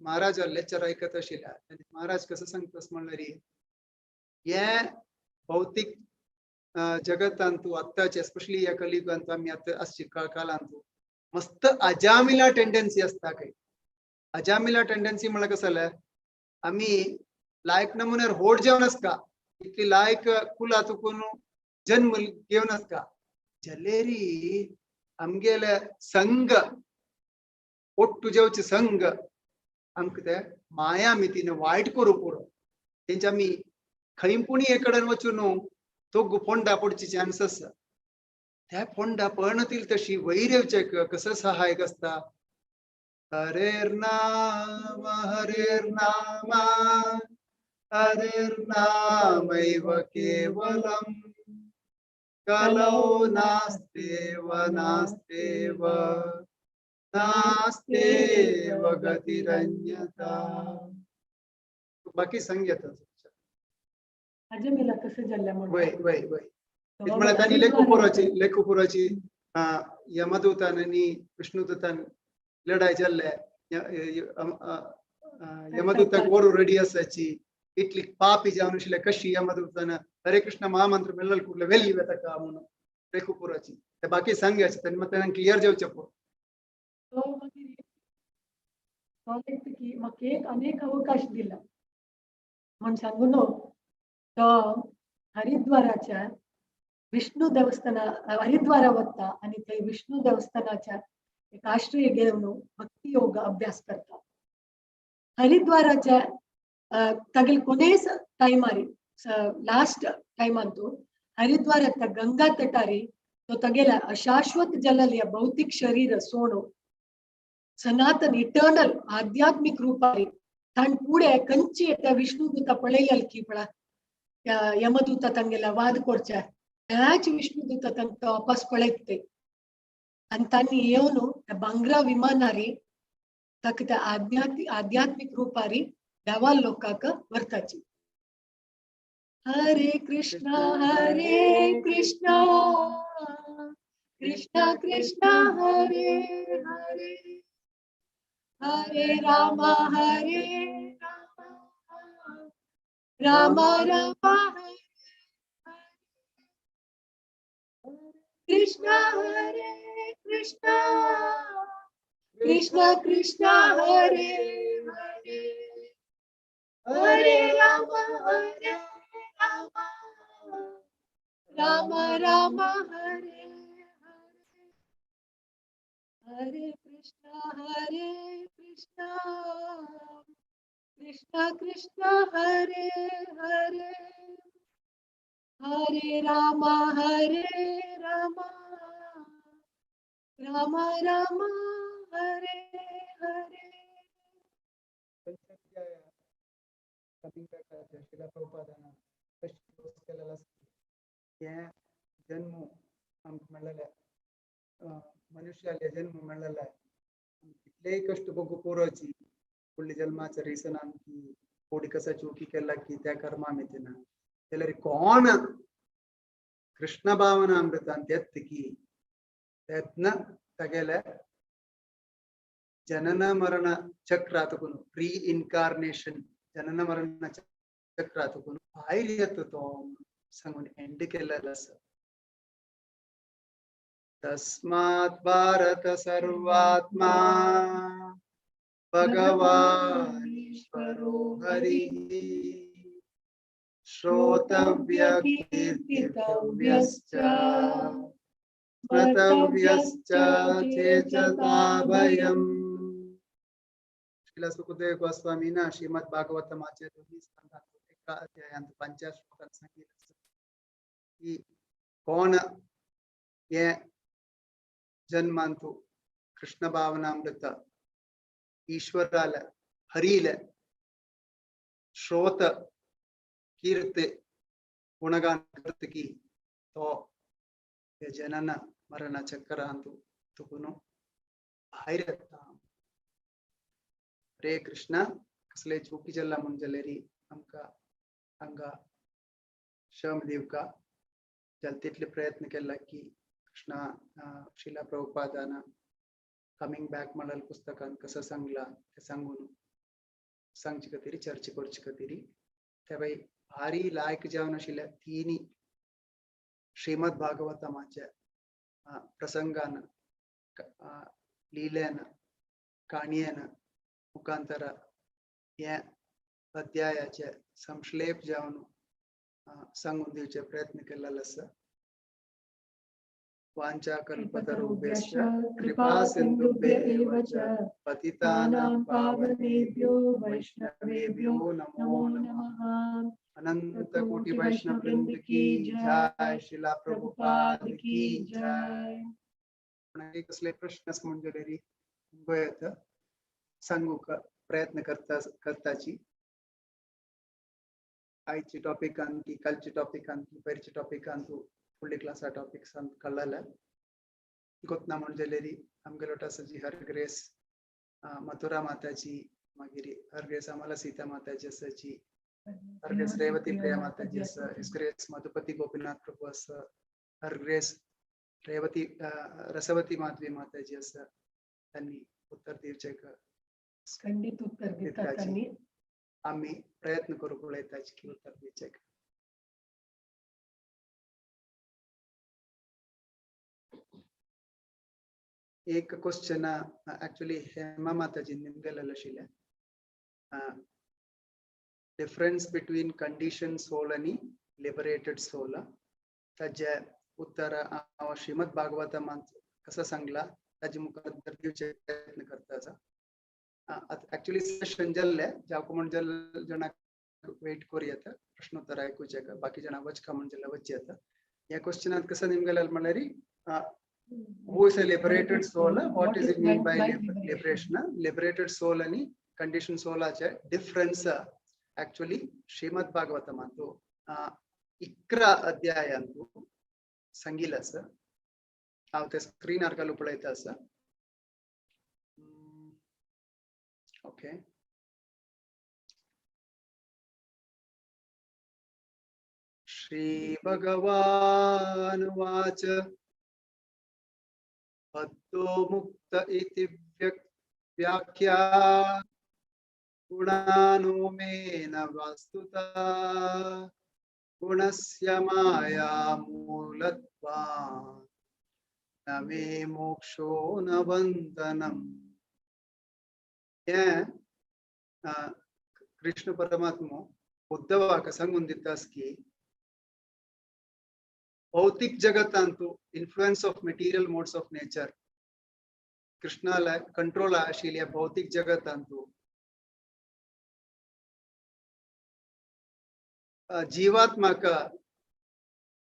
महाराजा लेक्चर आयकत आशिल्ल्या आनी महाराज कसो सांगता म्हणल्यार हे भौतीक जगतांतू आत्ताचे एस्पेशली ह्या कलियुगांत आमी आतां आसची कालांतू मस्त अजामिला टेंडन्सी आसता. खंय अजामिला टेंडन्सी म्हणल्यार कसं जालें, आमी लायक नमुन्यार होड जेवण आसता, इतली लायक कुला तुकून जन्म घेवन आसता, जलेरी आमगेले संघ ಒಟ್ಟು जेवचे संघ आमकां ते माया मितीन वायट करूं पुरो. तेंचे आमी खंय पुणी हे कडेन वचून तो फोंडा पडची चान्स आसा. त्या फोंडा पडतील तशी वैर येवचे कसं सहायक आसता. हरेर नाम हरेर नाम हरेर नामैव केवलम कलौ नास्तेव नास्तेव नास्तेव गतिरन्यथा. बाकी सांग येता अजमेला कसं जाल्लें म्हणून वय वय वय म्हळ्यार तांणी लेखुपुराची लेखुपुराची यमदूतान आनी विष्णुदूतान लढाय जाल्ले, यमदूताक वरू रेडी आसाची इतली पापी जावन आशिल्ले कशी यमदूतान हरे कृष्ण महामंत्र मेळ्ळल कुडले वेल्ली वेता म्हणून लेखुपुराची ते बाकी सांगायचे तांणी मात तांकां क्लियर जावचें पळय. तो मागीर की म्हाका एक अनेक अवकाश दिला म्हण सांगून तो हरिद्वाराच्या विष्णू देवस्थाना हरिद्वारा वता आनी थंय विष्णू देवस्थानाच्या एक आश्रय घेवन भक्ती योग अभ्यास करता. हरिद्वाराच्या तागेले कोणेच टायमार लास्ट टायमान हरिद्वाराच्या गंगा तटारी तो तागेल्या अशाश्वत जलल्या भौतिक शरीर सोणू सनातन इटर्नल आध्यात्मिक रूपारी ताण पुढे कंची त्या विष्णुदूता पळयल्याल की पळा यमदूता तांगेला वाद करच्या त्याच विष्णुदूता तांकां वापस पळयत ते आनी तांणी येवन त्या बांगरा विमानारी ताका त्या आध्यात्मिक रूपारी देवाल लोकांक व्हरताची. हरे कृष्ण हरे कृष्ण कृष्ण कृष्ण हरे हरे हरे राम हरे राम राम राम हरे कृष्ण हरे कृष्ण कृष्ण कृष्ण हरे हरे हरे राम हरे राम राम राम हरे हरे हरे कृष्ण हरे कृष्ण कृष्ण कृष्ण हरे हरे हरे राम हरे राम राम राम हरे हरे. जन्म आमकां मेळ्ळेले मनुष्याले जन्म मेळ्ळेले कितलेय कश्ट भोगू पुरोची फुडल्या जल्माच्या रिसनान की कोडी कसा चुकी केला की त्या कर्मा मितीन जाल्यार कोण कृष्ण भावनामृतांत येत की तेत्न तगेले जनन मरण चक्र तुकून प्री इन्कार्नेशन जनन मरण चक्र तुकून भायर येता तो सांगून एंड केलेलो आसा. तस्मात् भारत सर्वात्मा भगवान ईश्वरो हरिः श्रोतव्य कीर्तितव्यश्च स्मर्तव्यश्च चेतताभयम्. श्रील सुखदेव गोस्वामीन श्रीमद् भागवतमाचे दोन्ही स्कंधांत एका अध्यायांत 50 श्लोकांत सांगितलं की कोण हे जन्मांतु कृष्ण भावनामृत ईश्वराला हरील श्रोत कीर्ति गुणगान करत की तो हे जनन मरण चक्रांतु तुकुनु भायर येता. हरे कृष्ण. कसले चुकी जल्ला म्हूण जाल्यार आमकां हांगा श्रम दिवका जाल तितले प्रयत्न केला की कृष्णा शिला प्रभुपादान कमिंग बॅक म्हळ्यार पुस्तकान कसं सांगला ते सांगून सांगचे खातीर चर्चा करचे खातीर त्या बाई भारी लायक जावन आशिल्ल्या तिनी श्रीमद भागवतमाच्या प्रसंगान लिलेन काणयेन मुखांतर हे अध्यायाचे संश्लेप जावन सांगून दिवचे प्रयत्न केलेलो आसा. वाञ्छा कल्पतरुभ्यश्च कृपा सिन्धुभ्य एव च पतितानां पावनेभ्यो वैष्णवेभ्यो नमो नमः. अनंत कोटि वैष्णव वृंद की जय. श्रीला प्रभुपाद की जय. कसले प्रश्न म्हूण जाल्यार येता सांगूक प्रयत्न करता करताची. आयचे टॉपिकान की कालचे टॉपिकान की पयरचे टॉपिकान तूं फुडले क्लासा टॉपिक्स कळ्ळले गोतना म्हूण जाल्यार आमगेलो आसा हर ग्रेस मथुरा माताजी, मागीर हर ग्रेस अमला सीता माताजी आसाची, हर ग्रेस रेवती प्रिया माताजी आसा, his grace Madhupati Gopinath Prabhu आसा, हर ग्रेस रेवती रसवती माधवी माताजी आसा. त्यांनी उत्तर दिवचें खंडित उत्तर दिता त्यांनी. आमी प्रयत्न करूं पळयताची की उत्तर दिवचें. एक क्वेश्चन एक्चुअली हेमा माताजी निमगेलेलें आशिल्लें, डिफरन्स बिटवीन कंडिशन सोल आनी लिबरेटेड सोल. ताजे उत्तर हांव श्रीमद भागवतमांत कसं सांगला ताजे मुखार दिवचे प्रयत्न करता आसा. एक्चुअली सेशन जाल्लें जावको म्हूण जाल्यार जाणांक वेट करूं येता प्रश्नोत्तर आयकुचें, बाकी जाणां वचका म्हूण जाल्यार वचचें येता. ह्या क्वेश्चनांत कसं निमगेलें म्हणल्यार who is a liberated soul? What is it mean by liberation? Liberated soul ani conditioned soul ache difference actually Shrimad Bhagavatam antu 11 अध्याय antu सांगिल आसा. हांव ते स्क्रीनार घालून पळयता आसा. ओके, श्री भगवान वाच बद्धो मुक्त इति व्याख्या गुणानुमेन वस्तुता गुणस्य माया मूलत्वात् न मे मोक्षो न बंधनम्. हे कृष्ण परमात्मो उद्धवाक सांगून दितास की भौतिक जगतांतु influence of material modes of nature कृष्णाला कंट्रोल आशिल्ल्या भौतिक जगतांतु जीवात्माक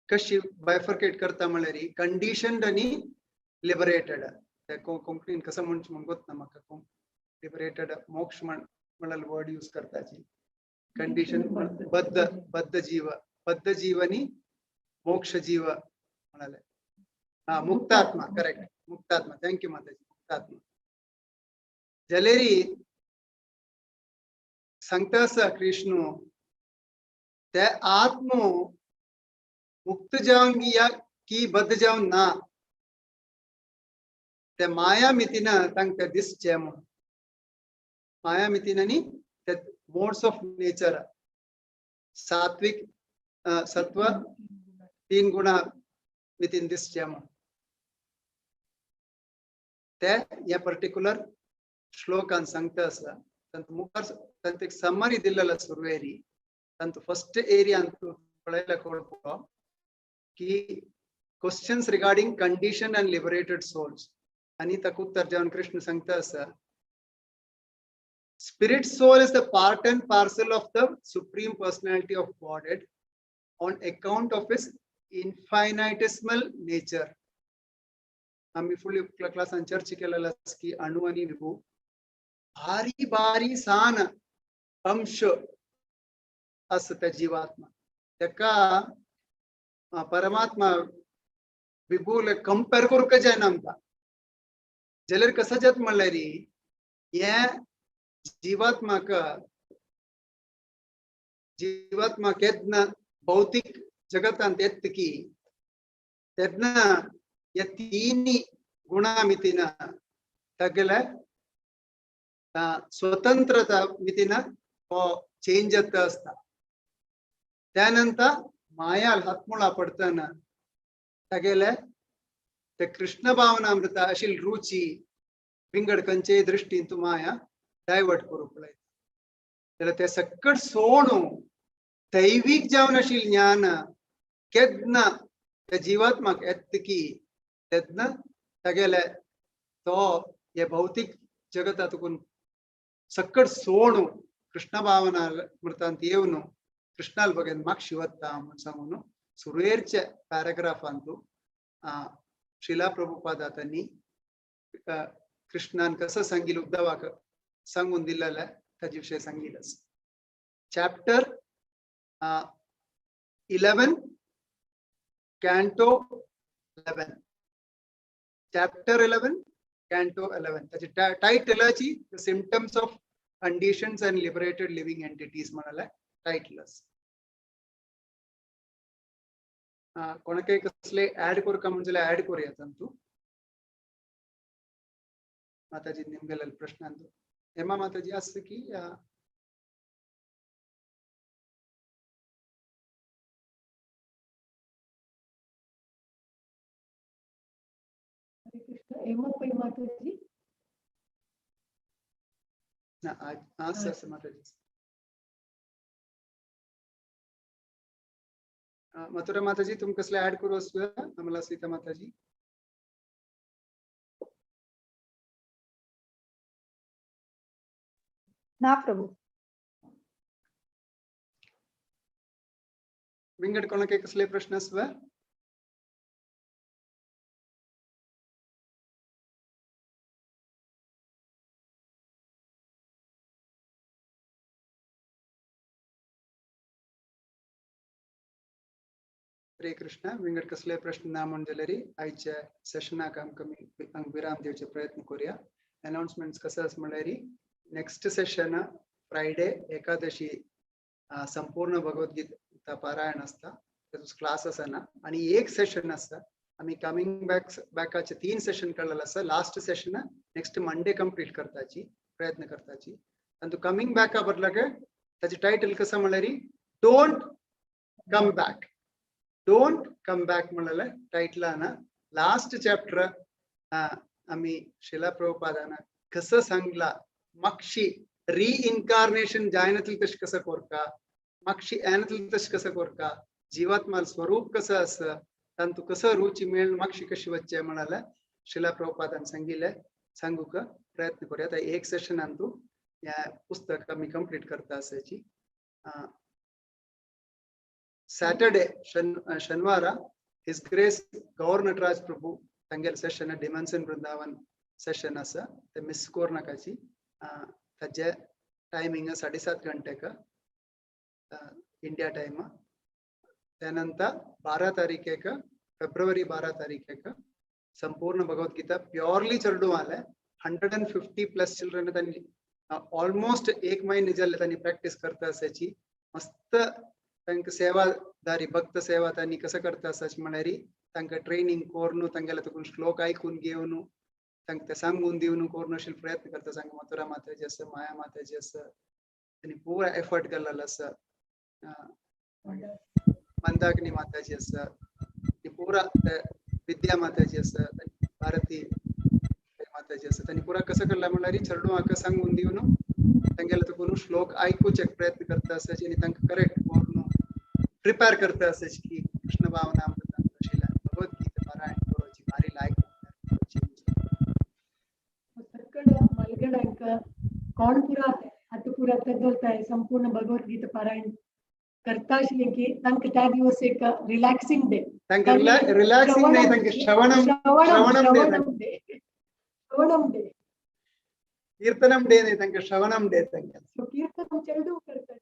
कशी बायफर्केट करता म्हळ्यार कंडिशन्ड आनी लिबरेटेड. कोंकणीन कसं म्हणचें म्हूण गोत ना म्हाका. लिबरेटेड मोक्ष म्हळ्यार वर्ड यूज करताची. कंडिशन बद्ध बद्ध जीव, बद्ध जीव आनी मोक्ष जीव म्हणाले. हा, मुक्तात्मा, करेक्ट, मुक्तात्मा. Thank you माताजी. मुक्तात्मा जलेरी सांगता आसा कृष्ण ते आत्मो मुक्त जावन या की बद्ध जावन ना ते माया मितीन तांकां दिसचें म्हूण. माया मितीन आनी ते मोड्स ऑफ नेचर सात्विक सत्व तीन गुणा मितीन दिसचें म्हूण ते ह्या पर्टिक्युलर श्लोकान सांगता आसा. तांतू मुखार तांतू एक समरी दिल्लेलो सुरवेरी तांतू फर्स्ट एरिया पळयल्या कळपो की questions regarding condition and liberated souls आनी ताका उत्तर जावन कृष्ण सांगता आसा spirit soul is the part and parcel of the supreme personality of Godhead on account of his infinitesimal nature. आम्ही फुडल्या क्लासान चर्चा केलेला की अणु आणि विभू भारी भारी सान अंश आसा त्या जीवात्मा तेका परमात्मा विभूल कंपेर करूंक जायना आमकां. जाल्यार कसो जाता म्हणल्यार हे जीवात्माक जीवात्मा केन्ना भौतिक जगतांत येत की तेन्ना ह्या तिन्ही गुणा मितीन तागेले स्वतंत्रता मितीन हो चेंज जाता आसता. त्यानंतर माया हातमुळा पडतना तागेले ते कृष्ण भावनामृत अशी रुची विंगड खंयचेय दृश्टीन तूं माया डायवर्ट करूंक पळयता. जाल्यार ते सकट सोणू दैवीक जावन आशिल्लें ज्ञान केन्ना त्या जीवात्माक येता की तेन्ना तागेले तो हे भौतीक जगता तुकून सकट सोणू कृष्ण भावना मृतांत येवन कृष्णाल बगेन मागशी वता म्हूण सांगून सुरवेरच्या पॅराग्राफांतू शिला प्रभुपादा त्यांनी कृष्णान कसं सांगितलं उद्धवाक सांगून दिलेलं ताजे विषय सांगितलं. Chapter 11 canto 11 chapter 11 canto 11 त्याची टायटलाची the symptoms of conditions and liberated living entities म्हणाले टायटल. कोणाकय कसले ऍड करूका म्हण जाल्यार ऍड करूया तांतू. माताजी निमगेले प्रश्नांतू हेमा माताजी आसा की हरे कृष्ण. हेमा पै माताजी ना आसा आसा माताजी. मथुरा माताजी तुम कसले ऍड करू असू आम्हाला सीता माताजी. ना प्रभू. विंगड कोणाक कसले प्रश्न आसवा? हरे कृष्ण. विंगड कसले प्रश्न ना म्हण जाल्यार आयच्या सेशनाक आमकां विराम दिवचे प्रयत्न करूया. अनाउन्समेंट्स कसं आसा म्हणल्यार नेक्स्ट सेशन फ्रायडे एकादशी संपूर्ण भगवद्गीता पारायण आसता ताचो क्लास आसना आनी एक सेशन आसता. आमी कमिंग बॅक बॅकाचे 3 सेशन काडलेले आसा. Last session next Monday complete करताची प्रयत्न करताची. आनी तूं कमिंग बॅका बदलाक ताचे टायटल कसं म्हणल्यार don't come back. Don't come back म्हणलेले टायटलान लास्ट चॅप्टर आमी शिला प्रभुपादान कसं सांगला मागशी रिइन्कार्नेशन जायनातलें तशें कसं कोरका मागशी येनातलें तशें कसं कोरका जीवात्मा स्वरूप कसं आसा तांतू कसं रुची मेळ मागशी कशी वच्चें म्हणाले शिला प्रभुपादान सांगिल्लें सांगूक प्रयत्न करूया. आतां एक सेशनान तूं ह्या पुस्तक आमी कंप्लीट करता आसाची. सॅटर्डे शनिवार his grace Gaur Nataraj Prabhu तांगेले सेशन डिमेन्सन वृंदावन सेशन आसा ते मिस करूं नाकाची. ताजे टायमिंग 7:30 घंटेक इंडिया टायम. त्यानंतर 12 तारीखेक फेब्रुवारी 12 तारीखेक संपूर्ण भगवद्गीता प्योरली चेडू आले 150 प्लस चिल्ड्रन तांणी ऑलमोस्ट एक महिने जाल्ले तांणी प्रॅक्टीस करता आसाची. मस्त तांकां सेवादारी भक्त सेवा तांणी कसं करता आसाची म्हळ्यार तांकां ट्रेनिंग करून तांगेले तुकून श्लोक आयकून घेवन तांकां ते सांगून दिवन करून अशें प्रयत्न करता. सांग मथुरा माताजी आसा, माया माताजी आसा, तांणी पुरा एफर्ट केल्लो आसा. मंदाकिनी माताजी आसा, ती पुरा विद्या माताजी आसा, भारती माताजी आसा, तांणी पुरा कसं केला म्हणल्यार चेडूं हाका सांगून दिवन तांगेले तुकून श्लोक आयकुचे प्रयत्न करता आसाची आनी तांकां करेक्ट करून प्रिपेर करता आसाची की कृष्ण भावना आशिल्ल्या भगवद्गीता पारायण करोची भारी लायक. ಸರ್ಕಡ ಮಲ್ಗಡಂಕ कोण पुरा आता पुरा तद्दोलताय संपूर्ण भगवद्गीता पारायण करता आशिल्लें की तांकां त्या दिवस एक रिलॅक्सिंग डे. तांकां रिलॅक्सिंग न्हय, तांकां श्रवणम श्रवणम डे, श्रवणम डे, कीर्तनम डे न्हय, तांकां श्रवणम डे तांकां. सो कीर्तन चेडूं करता.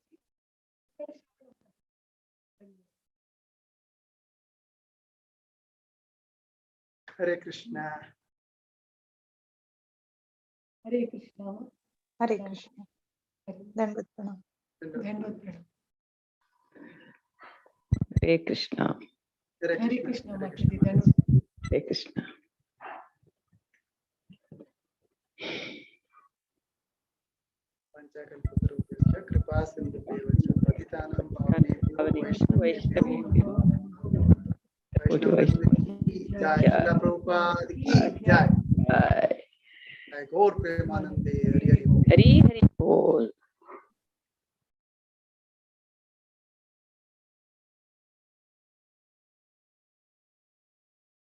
हरे कृष्ण. हरे कृष्ण. हरे कृष्ण. दंडवत प्रणाम. दंडवत प्रणाम. हरे कृष्ण. हरे कृष्ण माताजी. दंडवत. हरे कृष्ण. पंचाकल्पतरुभ्यश्च कृपा सिन्धुभ्येव च पतितानां पावनेभ्यो वैष्णवेभ्यो वैष्णव की जय. श्रील प्रभुपाद की जय. जय. जय गौर प्रेमानंदे. हरि हरि बोल. हरि